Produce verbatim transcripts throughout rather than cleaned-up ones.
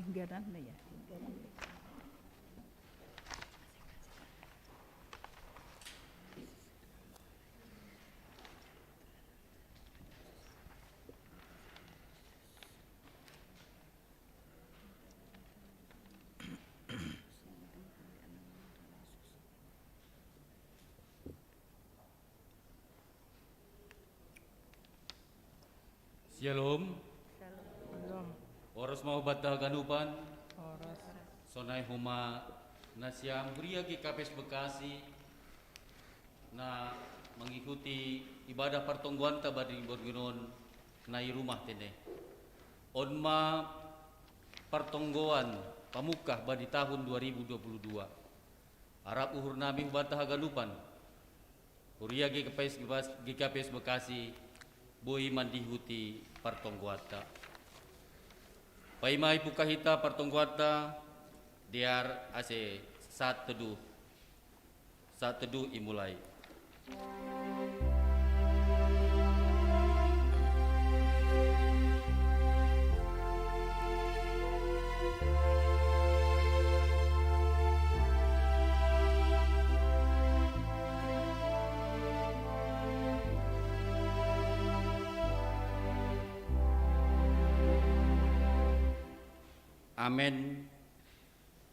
Ingganan na ya. Shalom. Shalom. Horas ma hubanta haganupan. Horas. Sonai homa nasiam huria G K P S Bekasi na mengikuti ibadah partonggoanta bani borngin on na i rumah tene. On ma partonggoan pamungkah bani tahun dua ribu dua puluh dua. Arap uhur nami hubanta haganupan. Huria G K P S, G K P S Bekasi, boi mandihuti partonggoanta. Paima ipungkah hita partonggoanta, dear ase saat teduh, saat teduh imulai. Amen.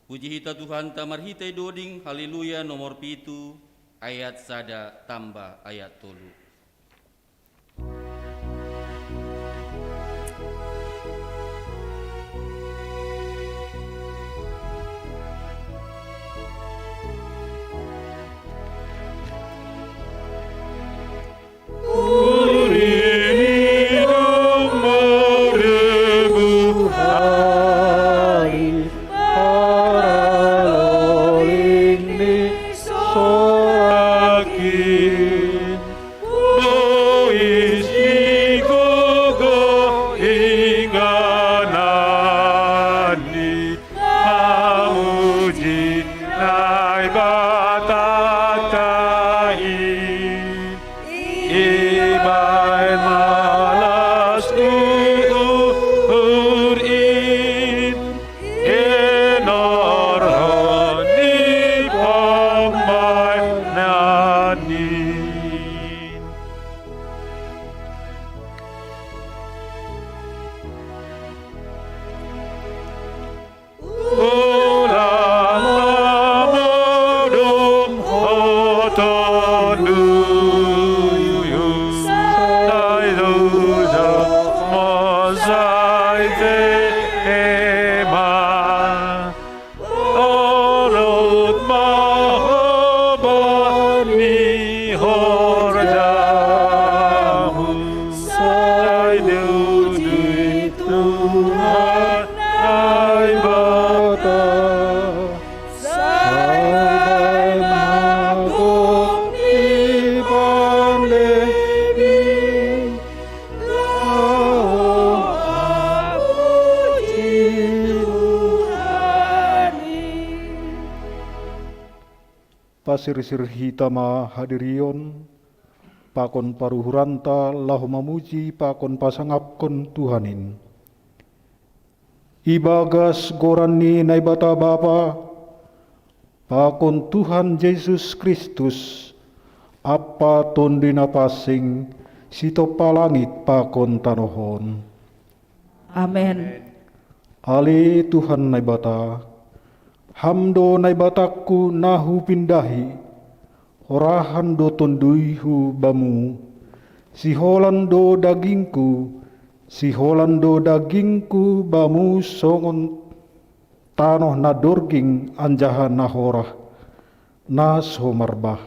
Puji hita Tuhanta marhitei doding Haleluya nomor pitu, ayat sada tambah ayat tolu. Pasirsir hita ma hadirion, pakon paruhuranta laho mamuji pakon pasangapkon Tuhan in. Ibagas goran ni Naibata Bapa, pakon Tuhan Jesus Kristus, Ampa Tonduy Napansing, sitompa langit pakon tanoh on. Amen. Ale Tuhan Naibata, Ham do Naibatangku na hupindahi, horahan do tonduyhu Bamu, siholan do dagingku, siholan do dagingku Bamu songon tanoh na dorging anjaha na horah, na so marbah.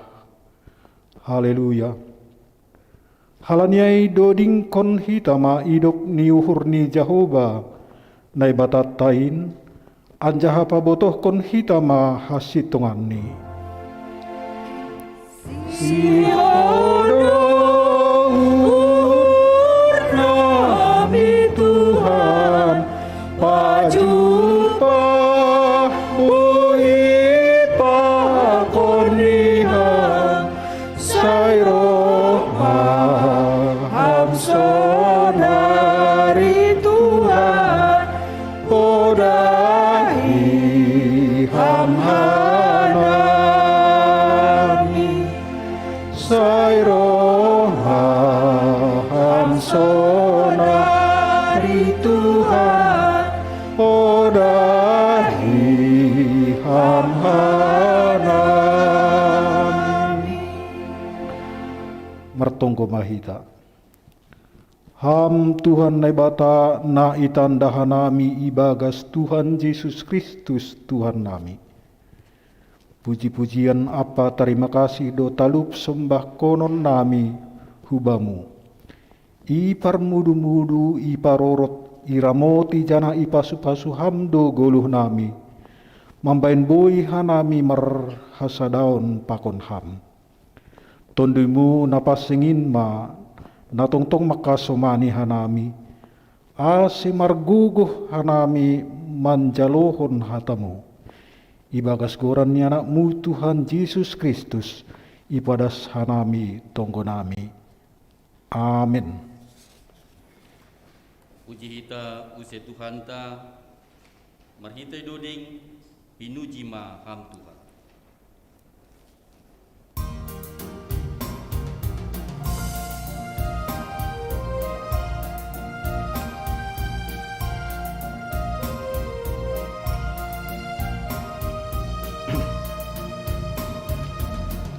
Haleluya. Halani ai dodingkon hita ma idop ni uhur ni Jahowa, Naibatanta in, anjaha pabotohkon hita ma hasintonganni. Sihol do uhurna Tuhan, pajumpah boi pakon ni Ham, sai roh ma Ham sonari Tuhan, podahi Ham hanami. Sai roh ma Ham sonari Tuhan, podahi Ham hanami. Martonggo ma hita. Ham Tuhan Naibata, na itanda hanami ibagas Tuhan Jesus Kristus Tuhannami. Puji-pujian ampa tarima kasih do talup sombahkonon nami hu Bamu. I parmudu-mudu, i parorot, i ramoti janah i pasu-pasu Ham do goluh nami, mambahen boi hanami marhasadaon pakon Ham. Tonduy-Mu na pansing in ma na tongtong mangkasomani hanami, ase margogoh hanami manjalohon hata-Mu. Ibagas goran ni Anak-Mu Tuhan Jesus Kristus, ipadas hanami tonggo nami. Amen. Puji hita use Tuhanta, marhitei doding, pinuji ma Ham Tuhan.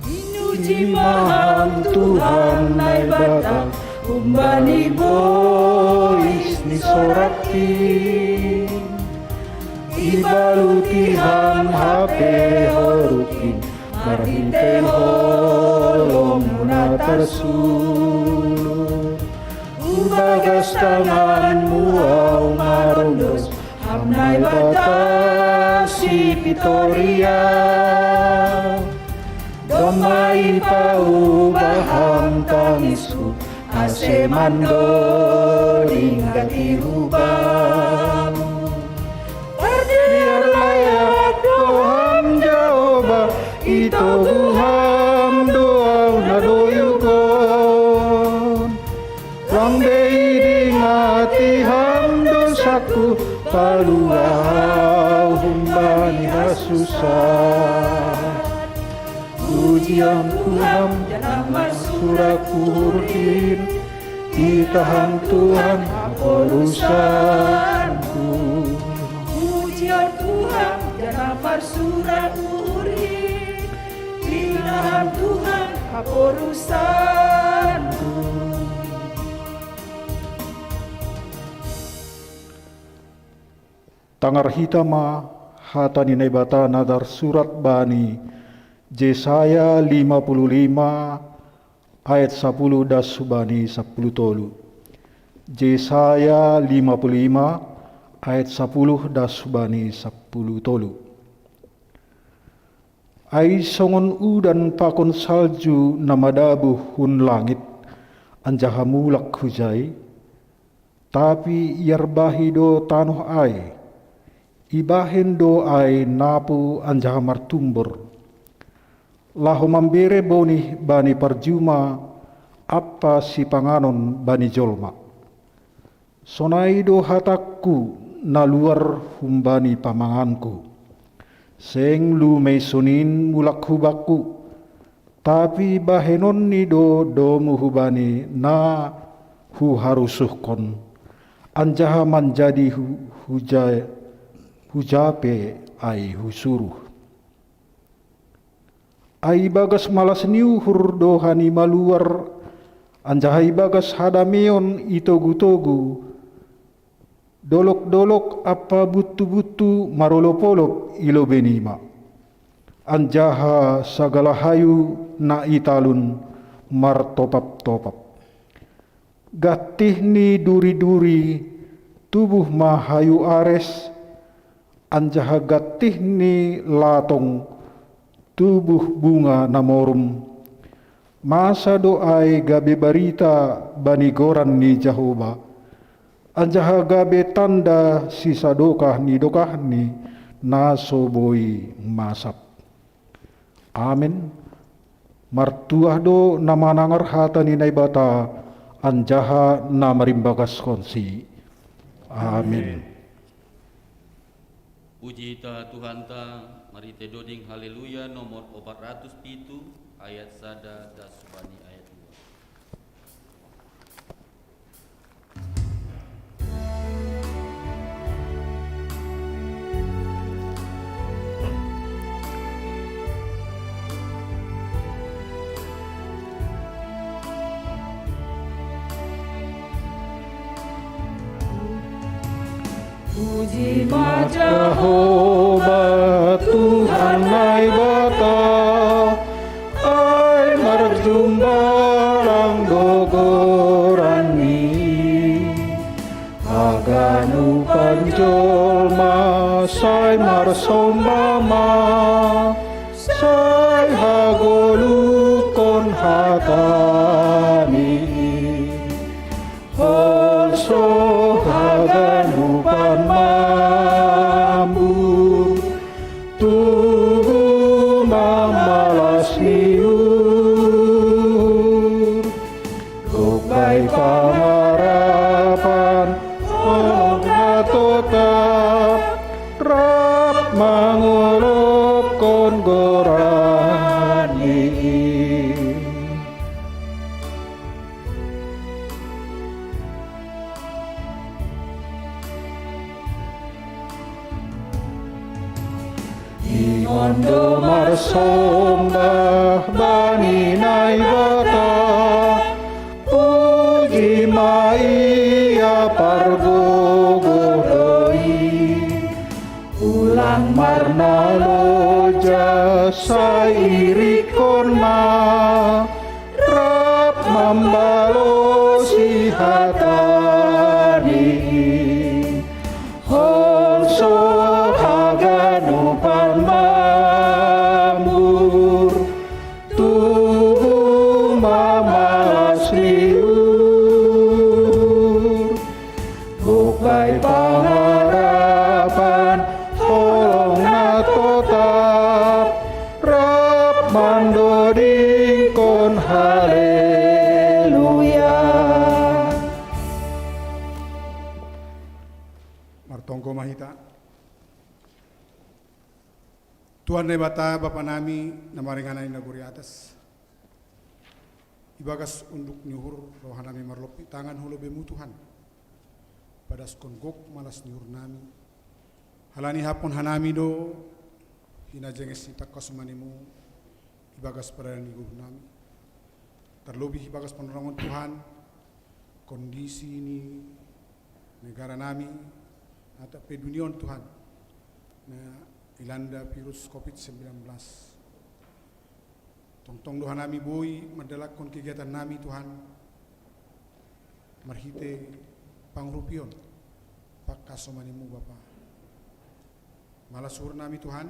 Pinuji ma Ham Tuhan Naibata, humbani bois ni sorakkin. Ibaluti Ham hape horukkin, marhitei holong-Mu na tarsulur. Hubagas tangan-Mu ahu marondos, Ham Naibata Sipitoria. Domma ipaubah Ham tangisku, ase mandoding gati hu Bamu. Pardear layak do Ham Jahowa, itogu Ham do ahu na doyuk on. Lang be idingati Ham dousangku, paluah ahu humbani hasusaan. Pujian hu Ham, janah marsurak uhurkin, titah Ham Tuhan haporusanku. Pujian hu Ham, janah marsurak uhurkin, titah Ham Tuhan haporusanku. Tangar hita ma hata ni Naibata na tarsurat bani Jesaya lima puluh lima ayat sapuluh das hubani sapuluh tolu. Jesaya lima puluh lima ayat sapuluh das hubani sapuluh tolu. Ai songon udan pakon salju na madabuh hun langit, anjaha mulak hujai, tapi iarbahi do tanoh ai, ibahen do ai napu anjaha martumbor, laho mambere bonih bani parjuma ampa sipanganon bani jolma. Sonai do hatangku na luar humbani pamanganku. Seng lumei sonin mulak hu bangku, tapi bahenonni do domu hubani na huharusuhkon, anjaha manjadi hu-, huja-, hujape ai husuruh. Ai ibagas malas ni uhur do hanima luar, anjaha ibagas hadameon itogu-togu, dolok-dolok ampa buntu-buntu marolop-olop i lobei nima. Anjaha sagala hayu na i talun martopap-topap. Gantih ni duri-duri tubuh ma hayu ares, anjaha gantih ni latong tubuh bunga na morum. Masa do ai gabe barita bani goran ni Jahowa, Anjaha gabe tanda sisadokah ni dokahni na so boi masap. Amen. Martuah do na manangar hata ni Naibata, anjaha na marimbagaskonsi. Amen. Puji ta Tuhanta, marhite doding Haleluya nomor opat ratus pitu, ayat sada das bani ayat dua. Puji ma Jahowa, Tuhan Naibata, ai marjumbalang do goranni. Haganupan jolma sai marsomba ma, sai hagoluhkon hatani. Holso haganupan mambur, tubu ma malas ni uhur. Gok bai pangarapan, holong na totap, rap mangolophon goranni. Ingon do marsomba bani Naibata, puji ma Ia pargogoh do i. Ulang marnaloja, sai irikkon ma, rap mambalosi hatani. Holso haganupan mambur, tubu ma malas ni uhur. Gok bai pangarapan, holong na totap, rap mandodingkon Haleluya. Martonggo ma hita. Tuhan Naibata, Bapa nami na maringanan i nagori atas, ibagas unduk ni uhur roha nami marlompit tangan hu lobei-Mu, Tuhan. Padaskon gok malas ni uhur nami, halani haphon hanami do hinajenges ni pangkasomaniMu ibagas pardalanan ni gogoh nami. Tarlobih ibagas panorangon, Tuhan, kondisi ni negara nami, atap pe dunia on, Tuhan, na dilanda virus covid sembilan belas. Tongtong do hanami boi mandalankon kegiatan nami, Tuhan, marhite pangurupion pangkasomaniMu, Bapa. Malas uhur nami, Tuhan,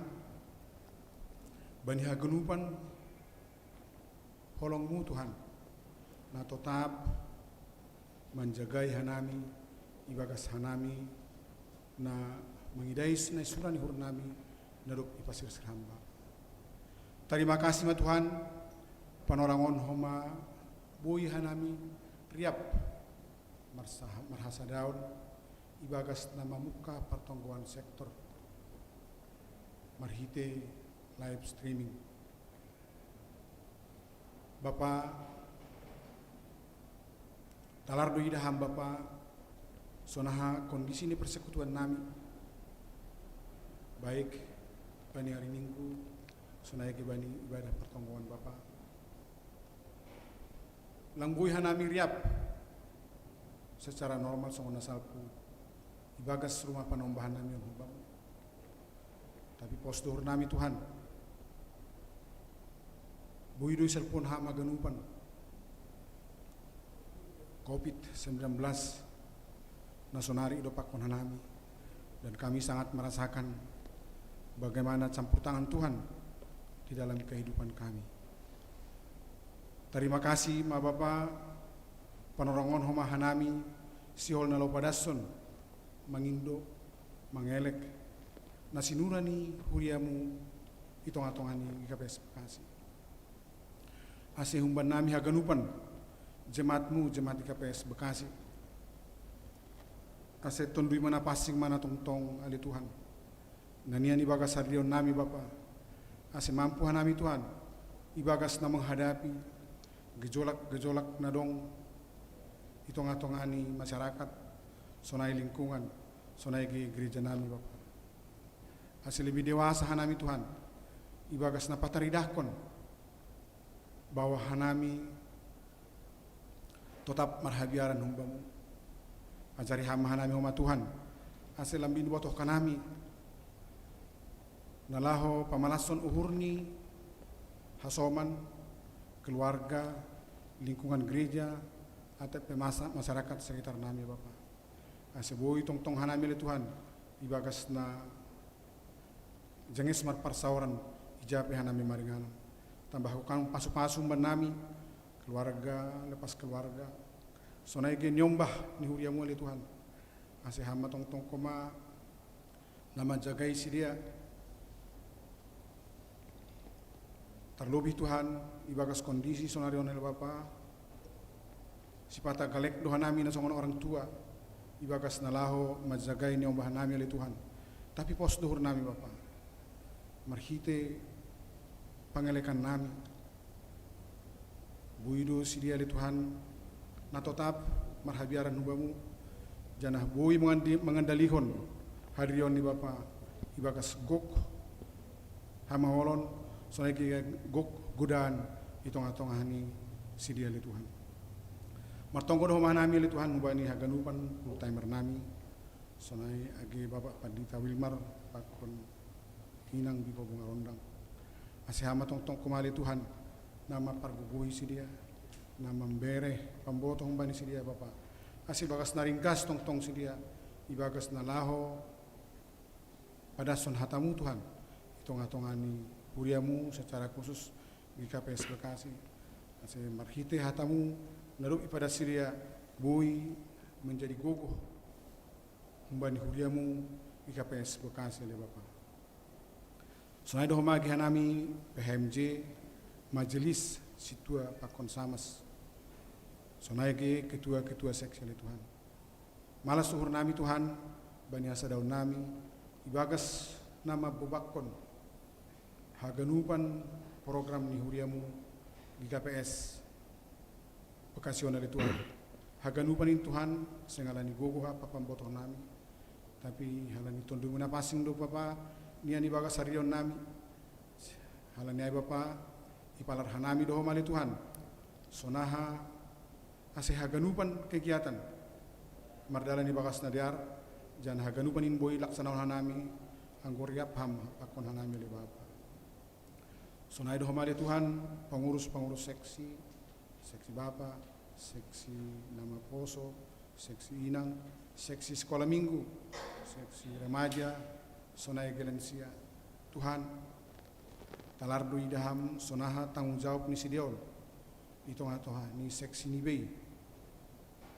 bani haganupan holong-Mu, Tuhan, na totap manjagai hanami, ibagas hanami na mangidai sinaisuran ni uhur nami na dob ipasirsir hamba. Tarima kasih ma, Tuhan, panorangon Ho ma boi hanami riap marsaha-, marhasadaon ibagas na mamungka partonggoan sektor marhite live streaming. Bapa, talar do iida Ham, Bapa, sonaha kondisi ni persekutuan nami, baik bani ari Minggu, sonai age bani ibadah partonggoan, Bapa. Lang boi hanami riap secara normal songon na salpu ibagas rumah panombahan nami on hu Bamu. Tapi pos do uhur nami, Tuhan, boi do isalpuhon Ham haganupan covid sembilan belas na sonari idompakkon hanami, dan kami sangat merasakan bagaimana campur tangan Tuhan di dalam kehidupan kami. Tarima kasih ma, Bapa, panorangon Ho ma hanami sihol na laho padashon, mangindo, mangelek, na sinura ni huriamu i tongatonga ni G K P S Bekasi. Ase humban nami haganupan jemaatmu, jemaat G K P S Bekasi, ase tondui ma na pansing ma na tongtong ale Tuhan, na nian ibagas harion nami Bapa, ase mampu hanami Tuhan ibagas na menghadapi gejolak-gejolak na dong i tongatonga ni masyarakat, sonai lingkungan, sonai ge gereja nami Bapa. Ase lebih dewasa hanami Tuhan ibagas na pataridahkon bahwa hanami totap marhabiaran humbamu. Ajari Ham ma hanami homa Tuhan, ase lambin botoh hanami na laho pamalashon uhur ni hasoman, keluarga, lingkungan gereja, atap pe masa-, masyarakat sekitar nami Bapa. Ase boi tongtong hanami ale Tuhan ibagas na jenges marparsaoran, ija pe hanami maringanan. Tambahkon Ham pasupasu humban nami, keluarga lepas keluarga, sonai ge niombah ni huriamu ale Tuhan. Ase Ham ma tongtong koma na manjagai sidea. Tarlobih Tuhan, ibagas kondisi sonari on ale Bapa, sipata galek do hanami na songon orang tua ibagas na laho manjagai niombah nami ale Tuhan. Tapi pos do uhur nami Bapa, marhite pangelekan nami, boi do sidea ale Tuhan na totap marhabiaran humbamu, janah boi mangandi-, mangandalihon hadirion ni Bapa ibagas gok hamaolon, sonai ge gok godaan i tongatonga ni sidea ale Tuhan. Martonggo do homa hanami ale Tuhan hubani haganupan full timer nami, sonai age Bapak Pandita Wilmar pakon Inang Bipo Bunga Rondang. Ase Ham ma tongtong koma ale Tuhan na mampargogohi sidea, na mambere pambotoh hubani sidea Bapa, ase ibagas na ringgas tongtong sidea ibagas na laho padashon hatamu Tuhan i tongatonga ni huriamu, secara khusus G K P S Bekasi. Ase marhite hatamu na dob ipadas sidea boi manjadi gogoh hubani huriamu G K P S Bekasi ale Bapa. Sonai do homa age hanami P H M J, Majelis Sintua pakon Samas, sonai ge ketua-ketua seksi ale Tuhan. Malas uhur nami Tuhan bani hasadaon nami ibagas na mambobakkon haganupan program ni huriamu G K P S Bekasi on ale Tuhan. Haganupan in Tuhan seng ala ni gogoh ampa pambotoh nami, tapi ala ni Tondumu na pansing do Bapa nian ibagas harion nami. Ala ni ai Bapa, ipalar hanami do homa ale Tuhan, sonaha ase haganupan kegiatan mardalan ibagas na dear, janah haganupan in boi laksanahon hanami anggo riap Ham pakon hanami ale Bapa. Sonai do homa ale Tuhan pangurus-pangurus seksi, seksi Bapa, seksi na maposo, seksi Inang, seksi sekolah minggu, seksi remaja, sonai ge lansia. Tuhan, talar do idah Ham sonaha tanggung jawab ni sidea on i tongatonga ni seksi ni bei.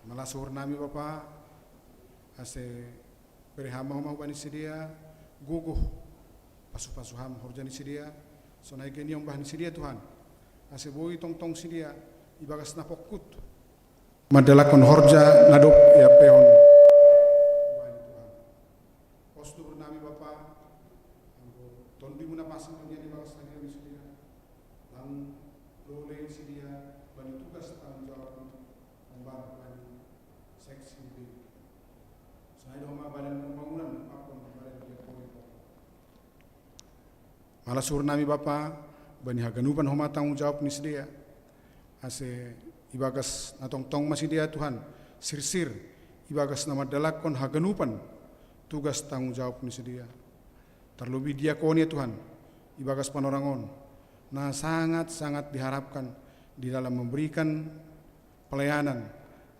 Malas uhur nami Bapa, ase bere Ham ma homa hubani sidea gogoh, pasupasu Ham horja ni sidea, sonai ge niombah ni sidea Tuhan, ase boi tongtong sidea ibagas na pongkut mandalankon horja na dob iampehon. Pos do uhur nami Bapa, anggo Tondumu na pansing do nian ibagas harion ni sidea, lang lole sidea bani tugas tanggung jawab ni, hubani seksi ni bei. Sonai do homa badan pembangunan pakon badan diakoni. Malas uhur nami Bapa bani haganupan homa tanggung jawab ni sidea, ase ibagas na tongtong ma sidea Tuhan sirsir ibagas na mandalankon haganupan tugas tanggung jawab ni sidea. Tarlobih diakoni Tuhan ibagas panorang on na sangat-sangat diharapkan di dalam memberikan pelayanan,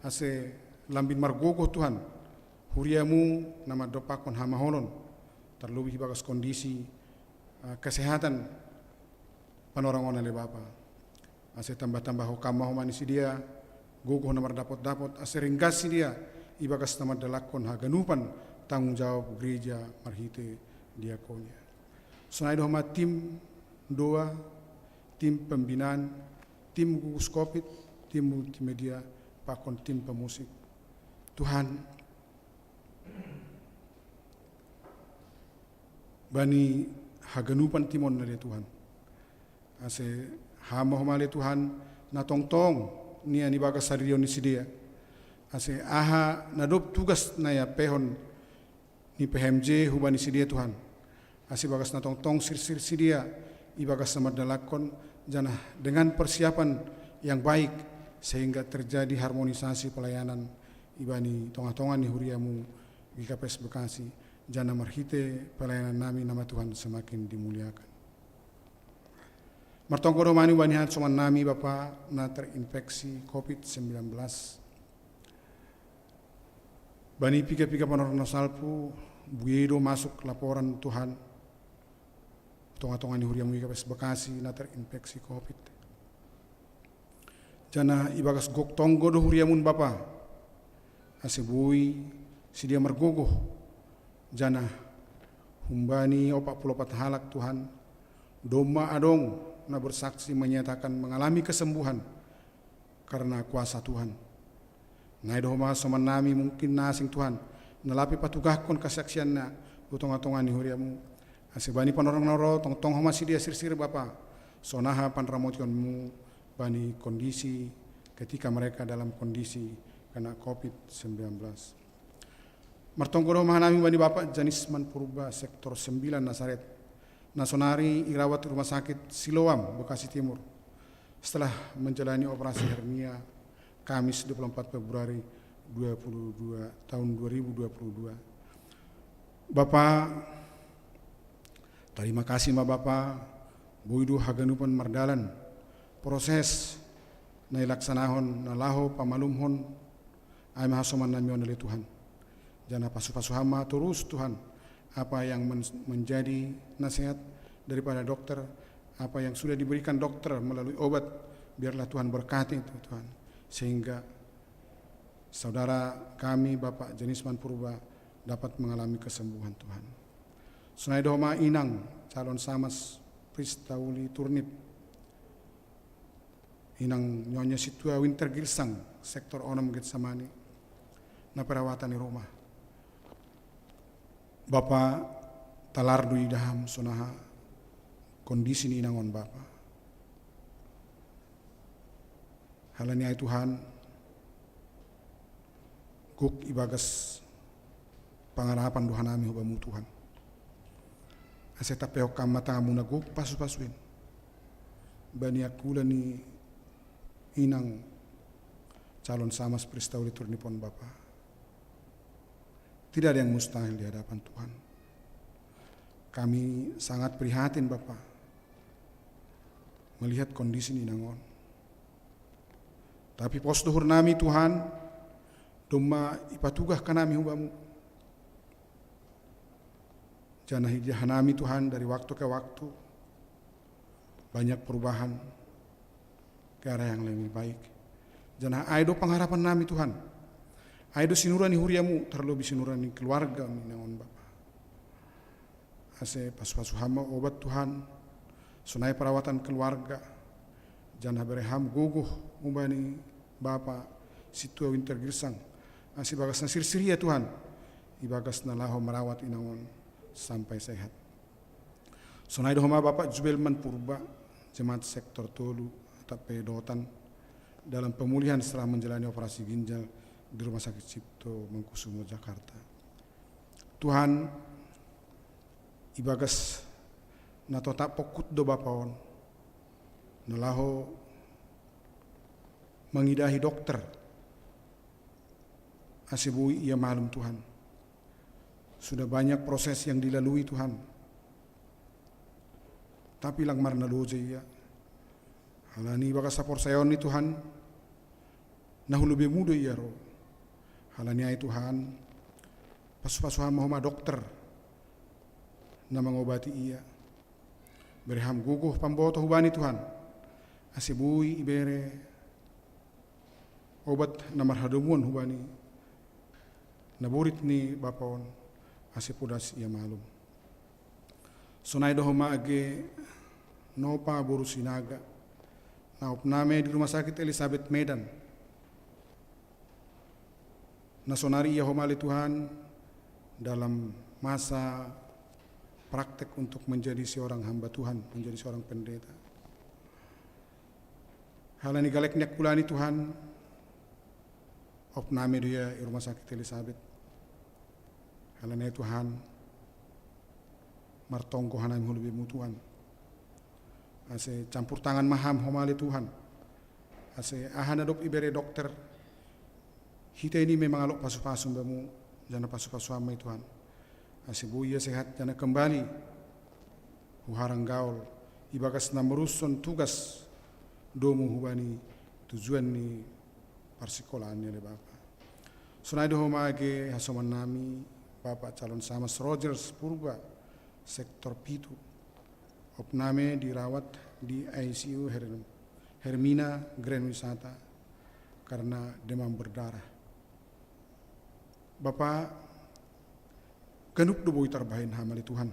ase lambin margogoh Tuhan huriamu na mandompakkon hamaolon, tarlobih ibagas kondisi, eh, kesehatan panorang on ale Bapa. Ase tambah-tambahkon Ham ma homa ni sidea gogoh na mardapot-dapot, ase ringgas sidea ibagas na mandalakkon haganupan tanggung jawab gereja marhite diakonia. Sonai do homa tim doa, tim pembinaan, tim gugus covid, tim multimedia, pakon tim pemusik. Tuhan, bani haganupan tim on ale Tuhan. Ase Ham ma homa ale Tuhan, na tongtong nian ibagas sadirion ni sidea. Ase aha na dob tugas na iampehon ni P H M J hubani sidea Tuhan. Ase ibagas na tongtong sirsir sidea ibagas na mandalakkon, janah dengan persiapan yang baik, sehingga terjadi harmonisasi pelayanan ibani tongah-tongah ni huriamu G K P S Bekasi, janah marhite pelayanan nami nama Tuhan semakin dimuliakan. Martonggo do homa hami bani hasoman nami Bapa na terinfeksi covid sembilan belas. Bani piga-piga panorang na salpu, buei do masuk laporan Tuhan, tongah-tongah ni huriamu G K P S Bekasi na terinfeksi covid. Janah ibagas gok tonggo do huriamun Bapa, ase boi sidea margogoh, janah humbani opat puluh opat halak Tuhan, domma adong na bersaksi menyatakan mengalami kesembuhan karena kuasa Tuhan. Nai do homa hasoman nami mungkin na asing Tuhan, na lape patugahkon kesaksianna hu tongah-tongah ni huriamu. Ase bani panorang na ro tongtong homa sidea sirsir Bapa, sonaha panramotionmu bani kondisi ketika mereka dalam kondisi kena covid sembilan belas. Martonggo do homa hami bani Bapa Janisman Purba sektor sembilan Nasaret, na sonari irawat di Rumah Sakit Siloam, Bekasi Timur, setelah menjalani operasi hernia Kamis dua puluh empat Februari dua puluh dua, tahun dua ribu dua puluh dua. Bapa, tarima kasih ma Bapa, boi do haganupan mardalan proses na ilaksanahon na laho pamalumhon, ai ma hasoman nami on ale Tuhan. Janah pasu-pasu Ham ma torus Tuhan, apa yang men-, menjadi nasihat daripada dokter, apa yang sudah diberikan dokter melalui obat, biarlah Tuhan berkati itu Tuhan, sehingga saudara kami Bapak Janisman Purba dapat mengalami kesembuhan Tuhan. Sonai do homa inang calon samas Pristauli Turnip, inang Nyonya Situa Winter Girsang, sektor onom Getsemani, na perawatan di rumah. Bapa, talar do idah Ham sonaha kondisi ni inang on Bapa. Halani ai Tuhan, gok ibagas pangarapan do hanami hu Bamu Tuhan. Ase tapehok Ham ma tanganMu na gok pasu-pasu in bani angkulan ni inang calon samas Pristauli Turnip on Bapa. Tidak ada yang mustahil di hadapan Tuhan. Kami sangat prihatin Bapa melihat kondisi ni inang on. Tapi pos do uhur nami Tuhan, domma ipatugah hanami hu Bamu. Janah ididah hanami Tuhan dari waktu ke waktu banyak perubahan ke arah yang lebih baik. Janah ai do pangharapan nami Tuhan. Ai do sinura ni huriamu, terlebih sinura ni keluarga ni inang on Bapa. Ase pasu-pasu Ham ma obat Tuhan, sonai perawatan keluarga, janah bere Ham gogoh hubani Bapa Situa Winter Girsang, ase ibagas na sirsir ia Tuhan, ibagas na laho merawat inang on sampai sehat. Sonai do homa Bapak Jubelman Purba, jemaat sektor tolu, atap pe dotan, dalam pemulihan setelah menjalani operasi ginjal di Rumah Sakit Cipto Mangunkusumo Jakarta. Tuhan, ibagas na totap pongkut do Bapa on, na laho mangidahi dokter, ase boi ia malum Tuhan. Sudah banyak proses yang dilalui Tuhan, tapi lang marnaloja ia. Halani ibagas haporsayaon ni Tuhan, na hu lobeiMu do ia ro. Halani ai Tuhan, pasu-pasu Ham ma homa dokter na mangobati ia. Bere Ham gogoh pamboto hubani Tuhan, ase boi ibere obat na marhadomuan hubani na borit ni bapa on, ase podas ia malum. Sonai do homa age Nopa boru Sinaga, na opname di Rumah Sakit Elizabeth Medan, na sonari ia homa ale Tuhan dalam masa praktek untuk menjadi seorang hamba Tuhan, menjadi seorang pendeta. Halani galek ni akula ni Tuhan, opname do ia i Rumah Sakit Elizabeth. Halani ai Tuhan, martonggo hanami hu lobeimu Tuhan. Ase campur tangan ma ham homa ale Tuhan. Ase aha na dob ibere dokter, hita ini memang alo pasupasu bamu, jana pasupasu ham ma i Tuhan. Ase boi ia sehat jana kembali hu harang gaol, ibagas na meruson tugas domu hubani tujuan ni parsikolaan ni ale Bapa. Sonai do homa age hasoman nami Bapak Calon Samas Rogers Purba, sektor pitu, opname dirawat di I C U Her-, Hermina Grand Wisata karena demam berdarah. Bapa, ganup do boi tarbahen ham ale Tuhan.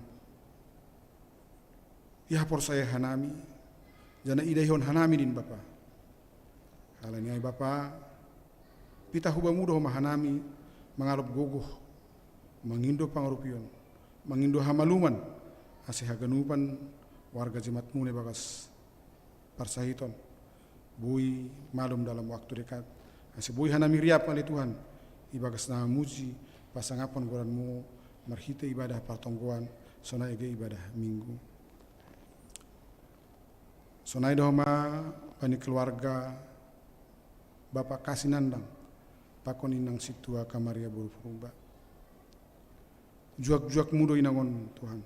Ia haporsaya hanami, jana idaihon hanami din Bapa. Halani ai Bapa, pitah hu bamu do homa hanami mangalop gogoh, mangindo pangarupion, mangindo hamaluman, ase haganupan warga jemaatmu na ibagas parsahiton boi malum dalam waktu dekat. Ase boi hanami riap ale Tuhan, ibagas na mamuji pasangapon goranmu marhite ibadah partonggoan, sonai age ibadah Minggu. Sonai do homa bani keluarga Bapak Kasi Nandang, pakon inang Sintua Kamaria boru Purba. Juak-juakmu do inang on Tuhan.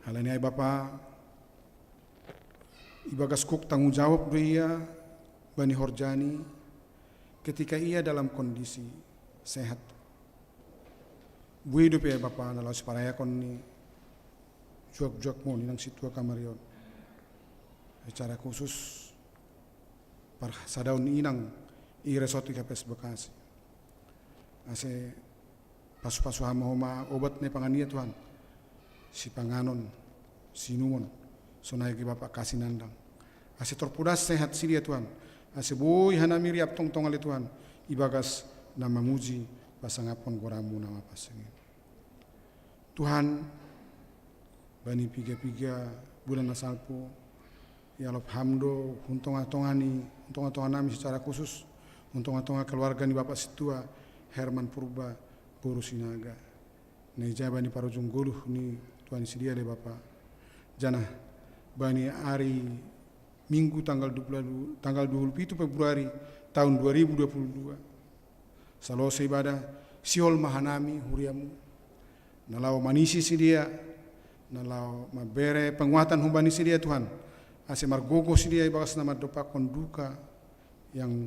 Halani ai Bapa, ibagas gok tanggung jawab do ia bani horjani ketika ia dalam kondisi sehat. Boi dope Bapa na laho siparayakon ni juak-juakmu on inang Sintua Kamaria on. Secara khusus parsadaon ni inang i resort I K P S Bekasi. Ase pasupasu ham ma homa obat na ipangan ia Tuhan, sipanganon, siinumon, sonai age Bapak Kasi Nandang. Ase torpodas sehat si dia Tuhan, ase boi hanami riap tongtong ale Tuhan, ibagas na mamuji pasangapon goranmu na mapansing i. Tuhan, bani piga-piga bulan na salpu, ialop ham do hun tonga-tonga ni, hun tonga-tonga nami secara khusus, hun tonga-tonga keluarga ni Bapak Sintua Herman Purba boru Sinaga, na ija bani parujung goluh ni tua ni sidea ale Bapa. Jana bani ari Minggu tanggal dua puluh, tanggal dua puluh pitu Februari tahun dua ribu dua puluh dua, salose ibadah, sihol ma hanami huriamu na laho manisi sidea, na laho mambere penguatan humbani sidea Tuhan, ase margogoh sidea ibagas na mandompakkon duka yang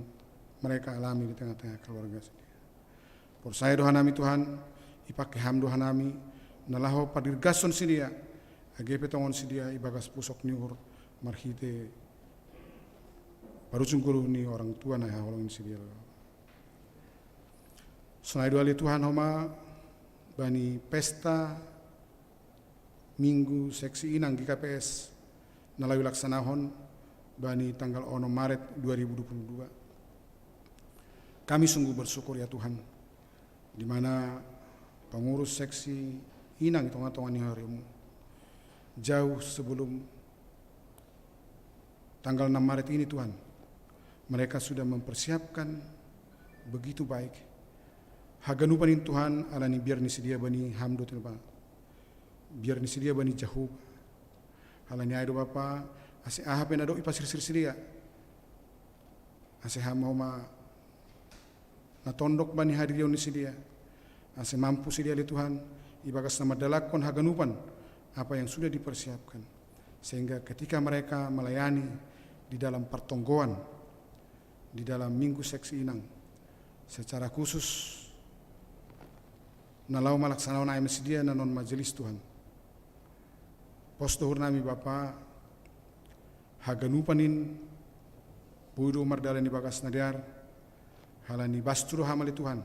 mereka alami di tengah-tengah keluarga sidea. Porsaya do hanami Tuhan, ipake ham do hanami na laho padirgashon sidea, age pe tongon sidea ibagas pusok ni uhur marhite parujung goluh ni orang tua na haholongi sidea. Sonai do ale Tuhan homa bani pesta Minggu Seksi Inang G K P S na laho ilaksanahon bani tanggal onom Maret dua ribu dua puluh dua. Kami sungguh bersyukur ya Tuhan, di mana pengurus seksi inang i tonga-tonga ni huriamu, jauh sebelum tanggal enam Maret ini Tuhan, mereka sudah mempersiapkan begitu baik. Haganupan in Tuhan, alani biar ni sidea bani ham do tene Bapa. Biar ni sidea bani Jahowa. Halani ai do Bapa, ase aha pe na dok ipasirsir sidea, ase ham ma homa na tondok bani hadirion ni sidea, ase mampu sidea ale Tuhan, ibagas na mandalankon haganupan apa yang sudah dipersiapkan, sehingga ketika mereka melayani di dalam partonggoan, di dalam Minggu Seksi Inang, secara khusus na laho malaksanahon ai ma sidea na non majelis Tuhan. Pos do uhur nami Bapa, haganupan in boi do mardalan ibagas na dear, halani bastu do ham ale Tuhan,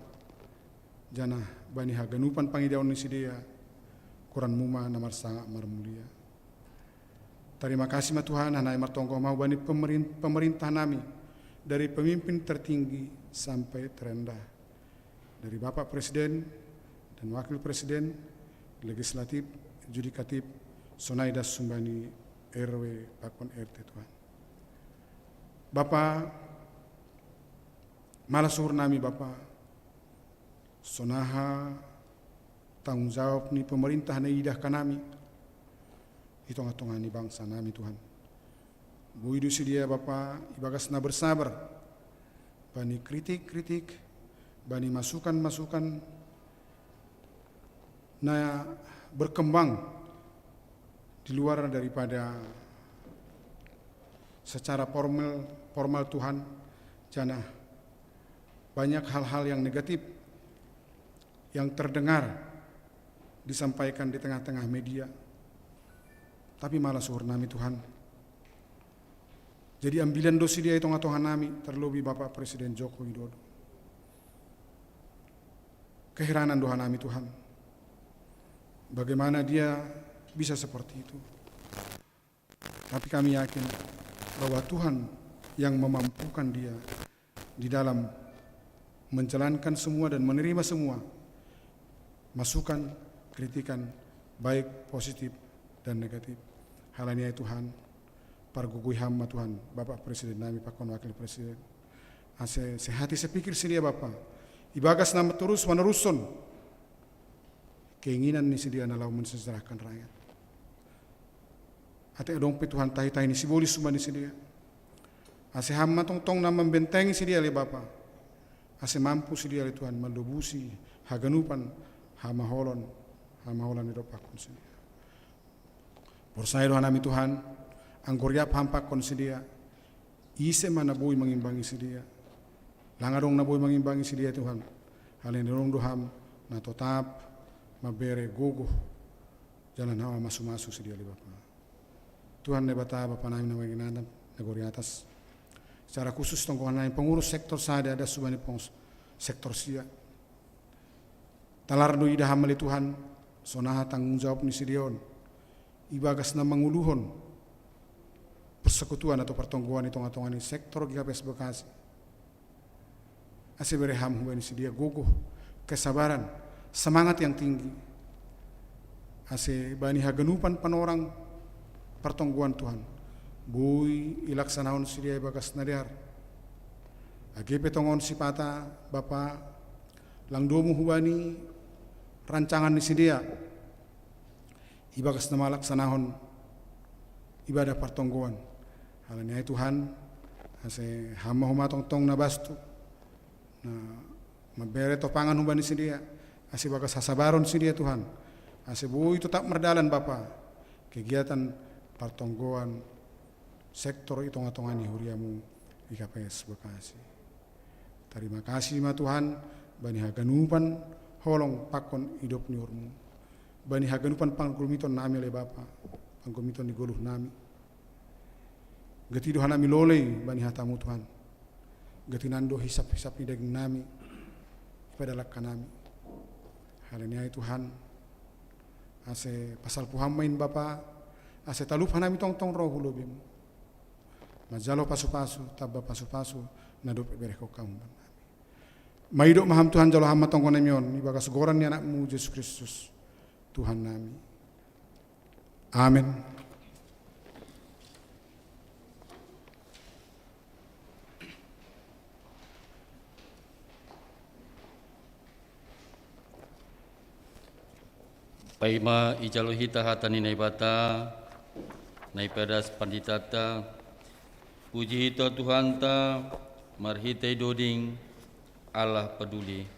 Janah bani haganupan pangidaon ni sidea, goran muma na marsangap marmulia. Tarima kasih ma Tuhan, hanami martonggo ma hubani pemerin-, pemerintah nami, dari pemimpin tertinggi sampai terendah, dari Bapak Presiden dan Wakil Presiden, legislatif, yudikatif, sonai das humbani R W pakon R T Tuhan. Bapa, malas uhur nami Bapa, sonaha tanggung jawab ni pemerintah na idah hanami i tongah-tongah ni bangsa nami Tuhan. Boi do sidea Bapa ibagas na bersabar bani kritik-kritik, bani masukan-masukan na berkembang di luar daripada secara formal, formal Tuhan, janah banyak hal-hal yang negatif yang terdengar disampaikan di tengah-tengah media. Tapi malas uhur nami Tuhan, jadi ambilan do sidea i tongah-tongah nami, terlebih Bapak Presiden Joko Widodo. Keheranan do hanami Tuhan, bagaimana dia bisa seperti itu. Tapi kami yakin bahwa Tuhan yang memampukan dia di dalam menjalankan semua dan menerima semua masukan, kritikan, baik positif dan negatif. Hal ni ai Tuhan, pargogoi Ham ma Tuhan, Bapak Presiden nami pakon Wakil Presiden, ase sehati sepikir sidea Bapa, ibagas na terus manerushon keinginan ni sidea na laho mensejahterakan rakyat. Ate adong pe Tuhan tahi-tahi ni sibolis humbani sidea, ase Ham ma tongtong na mambentengi sidea ale Bapa, ase mampu sidea ale Tuhan mandobusi haganupan hamaholon, hamaholon i dob pakon sidea. Porsaya do hanami Tuhan, anggo riap Ham pakon sidea, ise ma na boi mangimbangi sidea? Lang adong na boi mangimbangi sidea Tuhan, halani adong do Ham na totap mambere gogoh, janah na mamasu-masu sidea ale Bapa. Tuhan Naibata, Bapa nami na mangkin atas, nagori atas, secara khusus tonggoan nami pengurus sektor sada das humbani pengurus sektor sia. Talar do idah Ham ale Tuhan, sonaha tanggung jawab ni sidea on ibagas na manguluhon persekutuan atau partonggoan i tongah-tongah ni sektor G K P S Bekasi. Ase bere Ham hubani sidea gogoh, kesabaran, semangat yang tinggi, ase bani haganupan panorang partonggoan Tuhan, boi ilaksanahon sidea ibagas na dear. Age pe tongon sipata Bapa, lang domu hubani rancangan ni sidea ibagas na malaksanahon ibadah partonggoan. Halani ai Tuhan, ase Ham ma homa tongtong na bastu, na mambere topangan hubani sidea, ase ibagas hasabaron sidea Tuhan, ase boi totap mardalan Bapa kegiatan partonggoan sektor i tongah-tongah ni huria-Mu G K P S Bekasi. Tarima kasih ma Tuhan, bani haganupan holong pakon idop ni uhur-Mu, bani haganupan panggolumiton nami ale Bapa, panggolumiton ni goluh nami. Gati do hanami lolei bani hata-Mu Tuhan, gati nang do hisap-hisap ni daging nami ipadalangka nami. Halani ai Tuhan, ase pasalpu Ham ma in Bapa, ase talup hanami tongtong ro hu lobei-Mu manjalo pasu-pasu, tamba pasu-pasu na dob iberehon Ham humbani nami. Maidop ma Ham Tuhan, jalo Ham ma tonggo nami on ibagas goran ni Anak-Mu Jesus Kristus, Tuhan nami. Amen. Paima ijalo hita hata ni Naibata, na ipadas panditanta, puji hita Tuhanta marhitei doding, Allah peduli.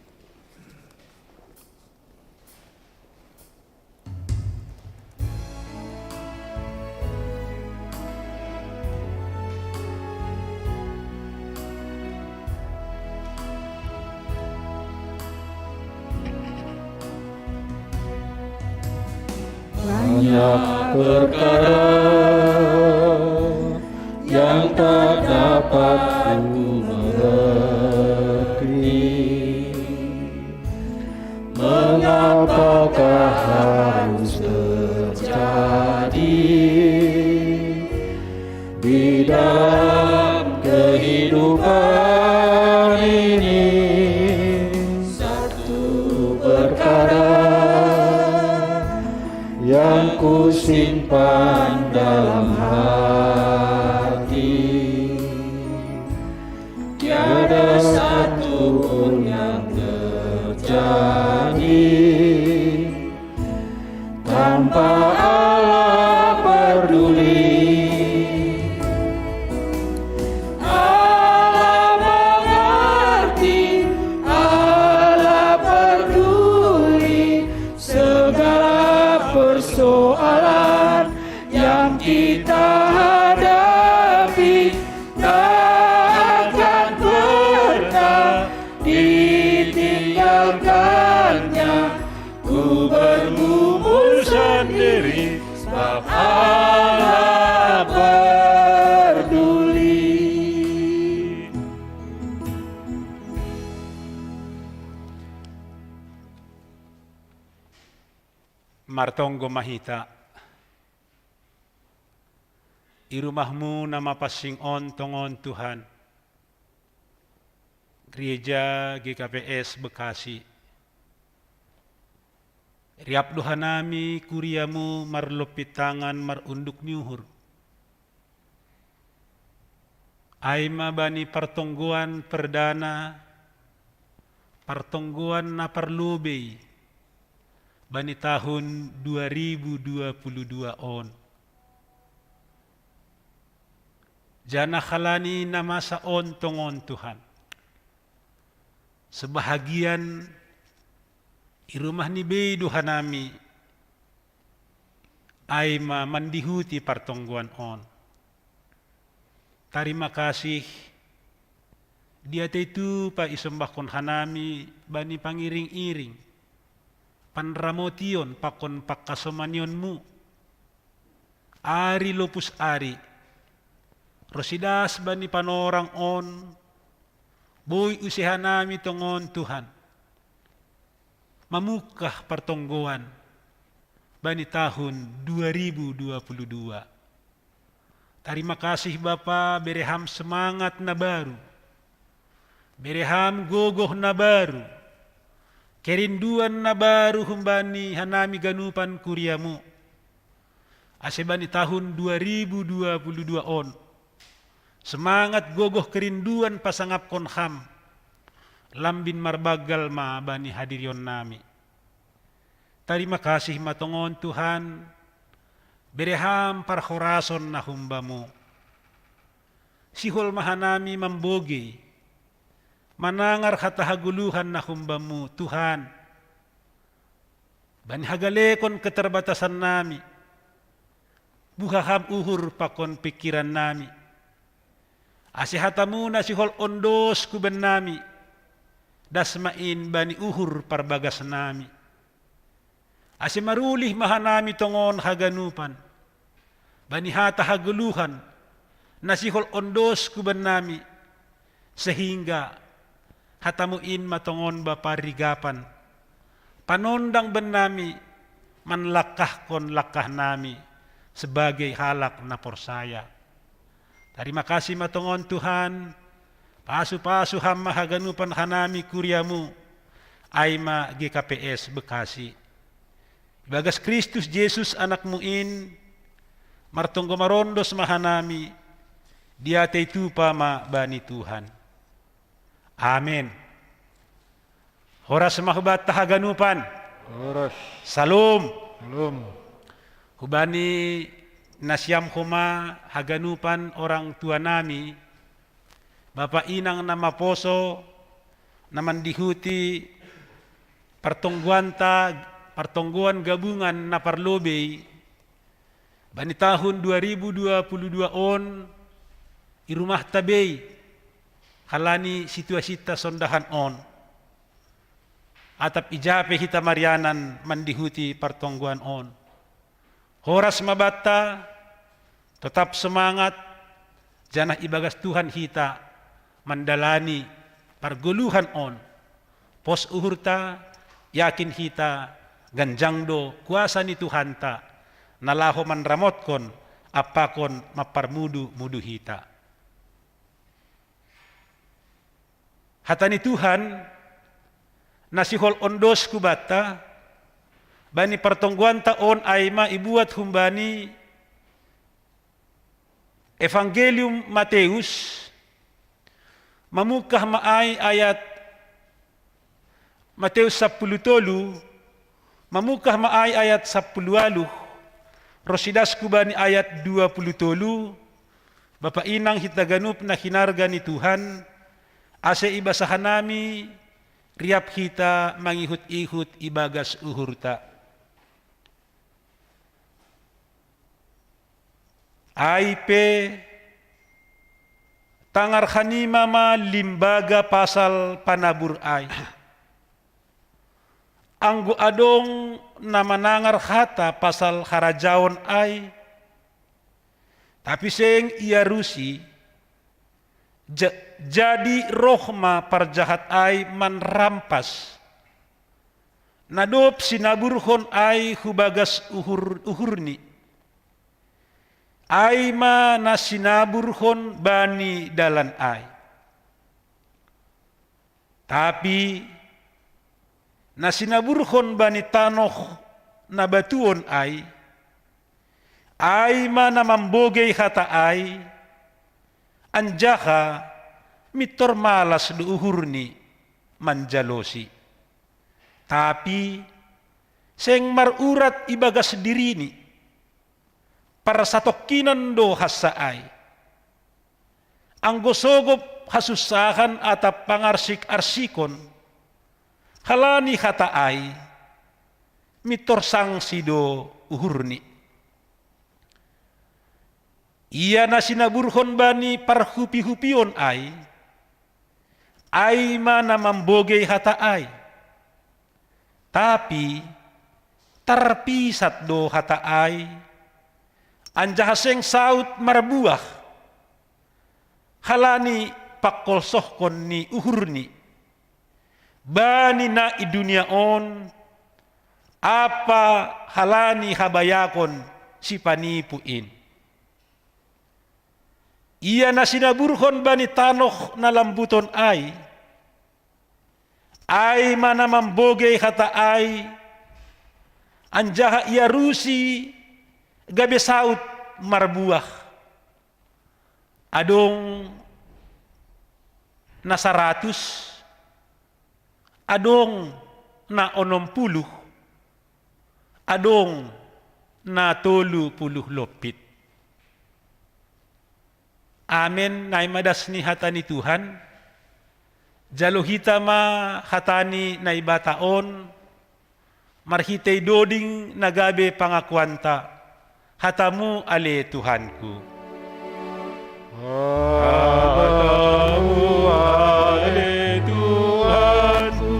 Banyak perkara yang tak dapat ku mengerti. Mengapakah harus terjadi di dalam kehidupan ini? Satu perkara yang kusimpan dalam hati, tiada satu pun yang terjadi tanpa Allah peduli. Allah mengerti, Allah peduli segala persoalan yang kita hadapi, tak akan pernah ditinggalkannya. Ku bergumul sendiri, sebab Allah peduli. Martonggo ma hita. I rumah-Mu na mapansing on tongon, Tuhan, Gereja G K P S Bekasi. Riap do hanami kuria-Mu marlompit tangan marunduk ni uhur. Ai ma bani partonggoan perdana, partonggoan na parlobei bani tahun dua ribu dua puluh dua on. Janah halani na masa on tongon, Tuhan, sebahagian i rumah ni bei do hanami, ai ma mandihuti partonggoan on. Tarima kasih, di atei tupa isombahkon hanami bani pangiring-iring, panramotion pakon pangkasomanion-Mu, ari lopus ari, ronsi das bani panorang on, boi use hanami tongon, Tuhan, mamungkah partonggoan bani tahun dua ribu dua puluh dua. Tarima kasih, Bapa, bere Ham semangat na baru, bere Ham gogoh na baru, kerinduan na baru humbani hanami ganupan kuria-Mu, ase bani tahun dua ribu dua puluh dua on, semangat, gogoh, kerinduan pasangapkon Ham lambin marbanggal ma bani hadirionnami. Tarima kasih ma tongon, Tuhan, bere Ham parhorason na humbamu. Sihol ma hanami mambogei, manangar hata hagoluhan na humbamu, Tuhan. Bani hagalekon keterbatasannami, buha Ham uhur pakon pingkirannami. Ase hatamu na sihol ondos ku bennami, das ma in bani uhur parbagasnami. Ase marulih ma hanami tongon haganupan bani hata hagoluhan na sihol ondos ku bennami, sehingga hatamu in ma tongon ba parrigapan, panondang bennami, manlangkahkon langkahnami sebagai halak na porsaya. Tarima kasih ma tongon, Tuhan, pasu-pasu Ham ma haganupan hanami kuriamu, ai ma G K P S Bekasi. Ibagas Kristus Jesus, Anakmu in, martonggo marondos ma hanami, diatei tupa ma bani Tuhan. Amen. Horas ma hubanta haganupan. Horas. Salom. Salom. Hubani nasiam homa haganupan orang tua nami, bapa inang na maposo, na mandihuti partonggoanta, partonggoan gabungan na parlobei, bani tahun dua ribu dua puluh dua on, i rumahta bei, halani situasinta sondahan on. Atap ija pe hita marianan mandihuti partonggoan on. Horas ma banta, totap semangat, janah ibagas Tuhan hita mandalani pargoluhan on. Pos uhurta, Yakin hita ganjang do kuasa ni Tuhanta, na laho manramotkon ampakon mamparmudu-mudu hita. Hata ni Tuhan, na sihol ondos kubanta, bani partonggoanta on ai ma ibuat humbani Evangelium Mateus, mamungkah ma ai ayat Mateus sapuluh tolu, mamungkah ma ai ayat sapuluh waluh, ro sidas kubani ayat dua puluh tolu, Bapa inang hita ganup na hinarga ni Tuhan, ase ibasa hanami, riap hita mangihut-ihut ibagas uhurta. Ai pe, tangar hanima ma limbaga pasal panabur ai. Anggo adong na manangar hata pasal harajaon ai, tapi seng iarusi, ja-, jadi roh ma parjahat ai manrampas. Na dob sinaburhon ai hubagas uhur-, uhurni. Ai ma na sinaburhon bani dalan ai. Tapi na sinaburhon bani tanoh na batuon ai, ai ma na mambogei hata ai, anjaha mintor malas do uhurni manjalosi. Tapi seng marurat ibagas dirini, parsatongkinan do hansa ai. Anggo sogop hasunsahan atap pangarsik-arsikon, halani hata ai, mintor sangsi do uhurni. Ia na sinaburhon bani parhupi-hupion ai, ai ma na mambogei hata ai. Tapi tarpisat do hata ai, anjaha seng saut marbuah, halani pangkolsohkon ni uhurni, bani na i dunia on, ampa halani habayakon sipanipu in. Ia na sinaburhon bani tanoh na lambuton ai, ai ma na mambogei hata ai, anjaha iarusi gabe saut marbuah. Adong na saratus, adong na onom puluh, adong na tolu puluh lompit. Amen, na i ma das ni hata ni Tuhan. Jalo hita ma hata ni Naibata on, marhitei doding na gabe pangakuanta. Hatamu ale Tuhanku. Hatamu ale Tuhanku,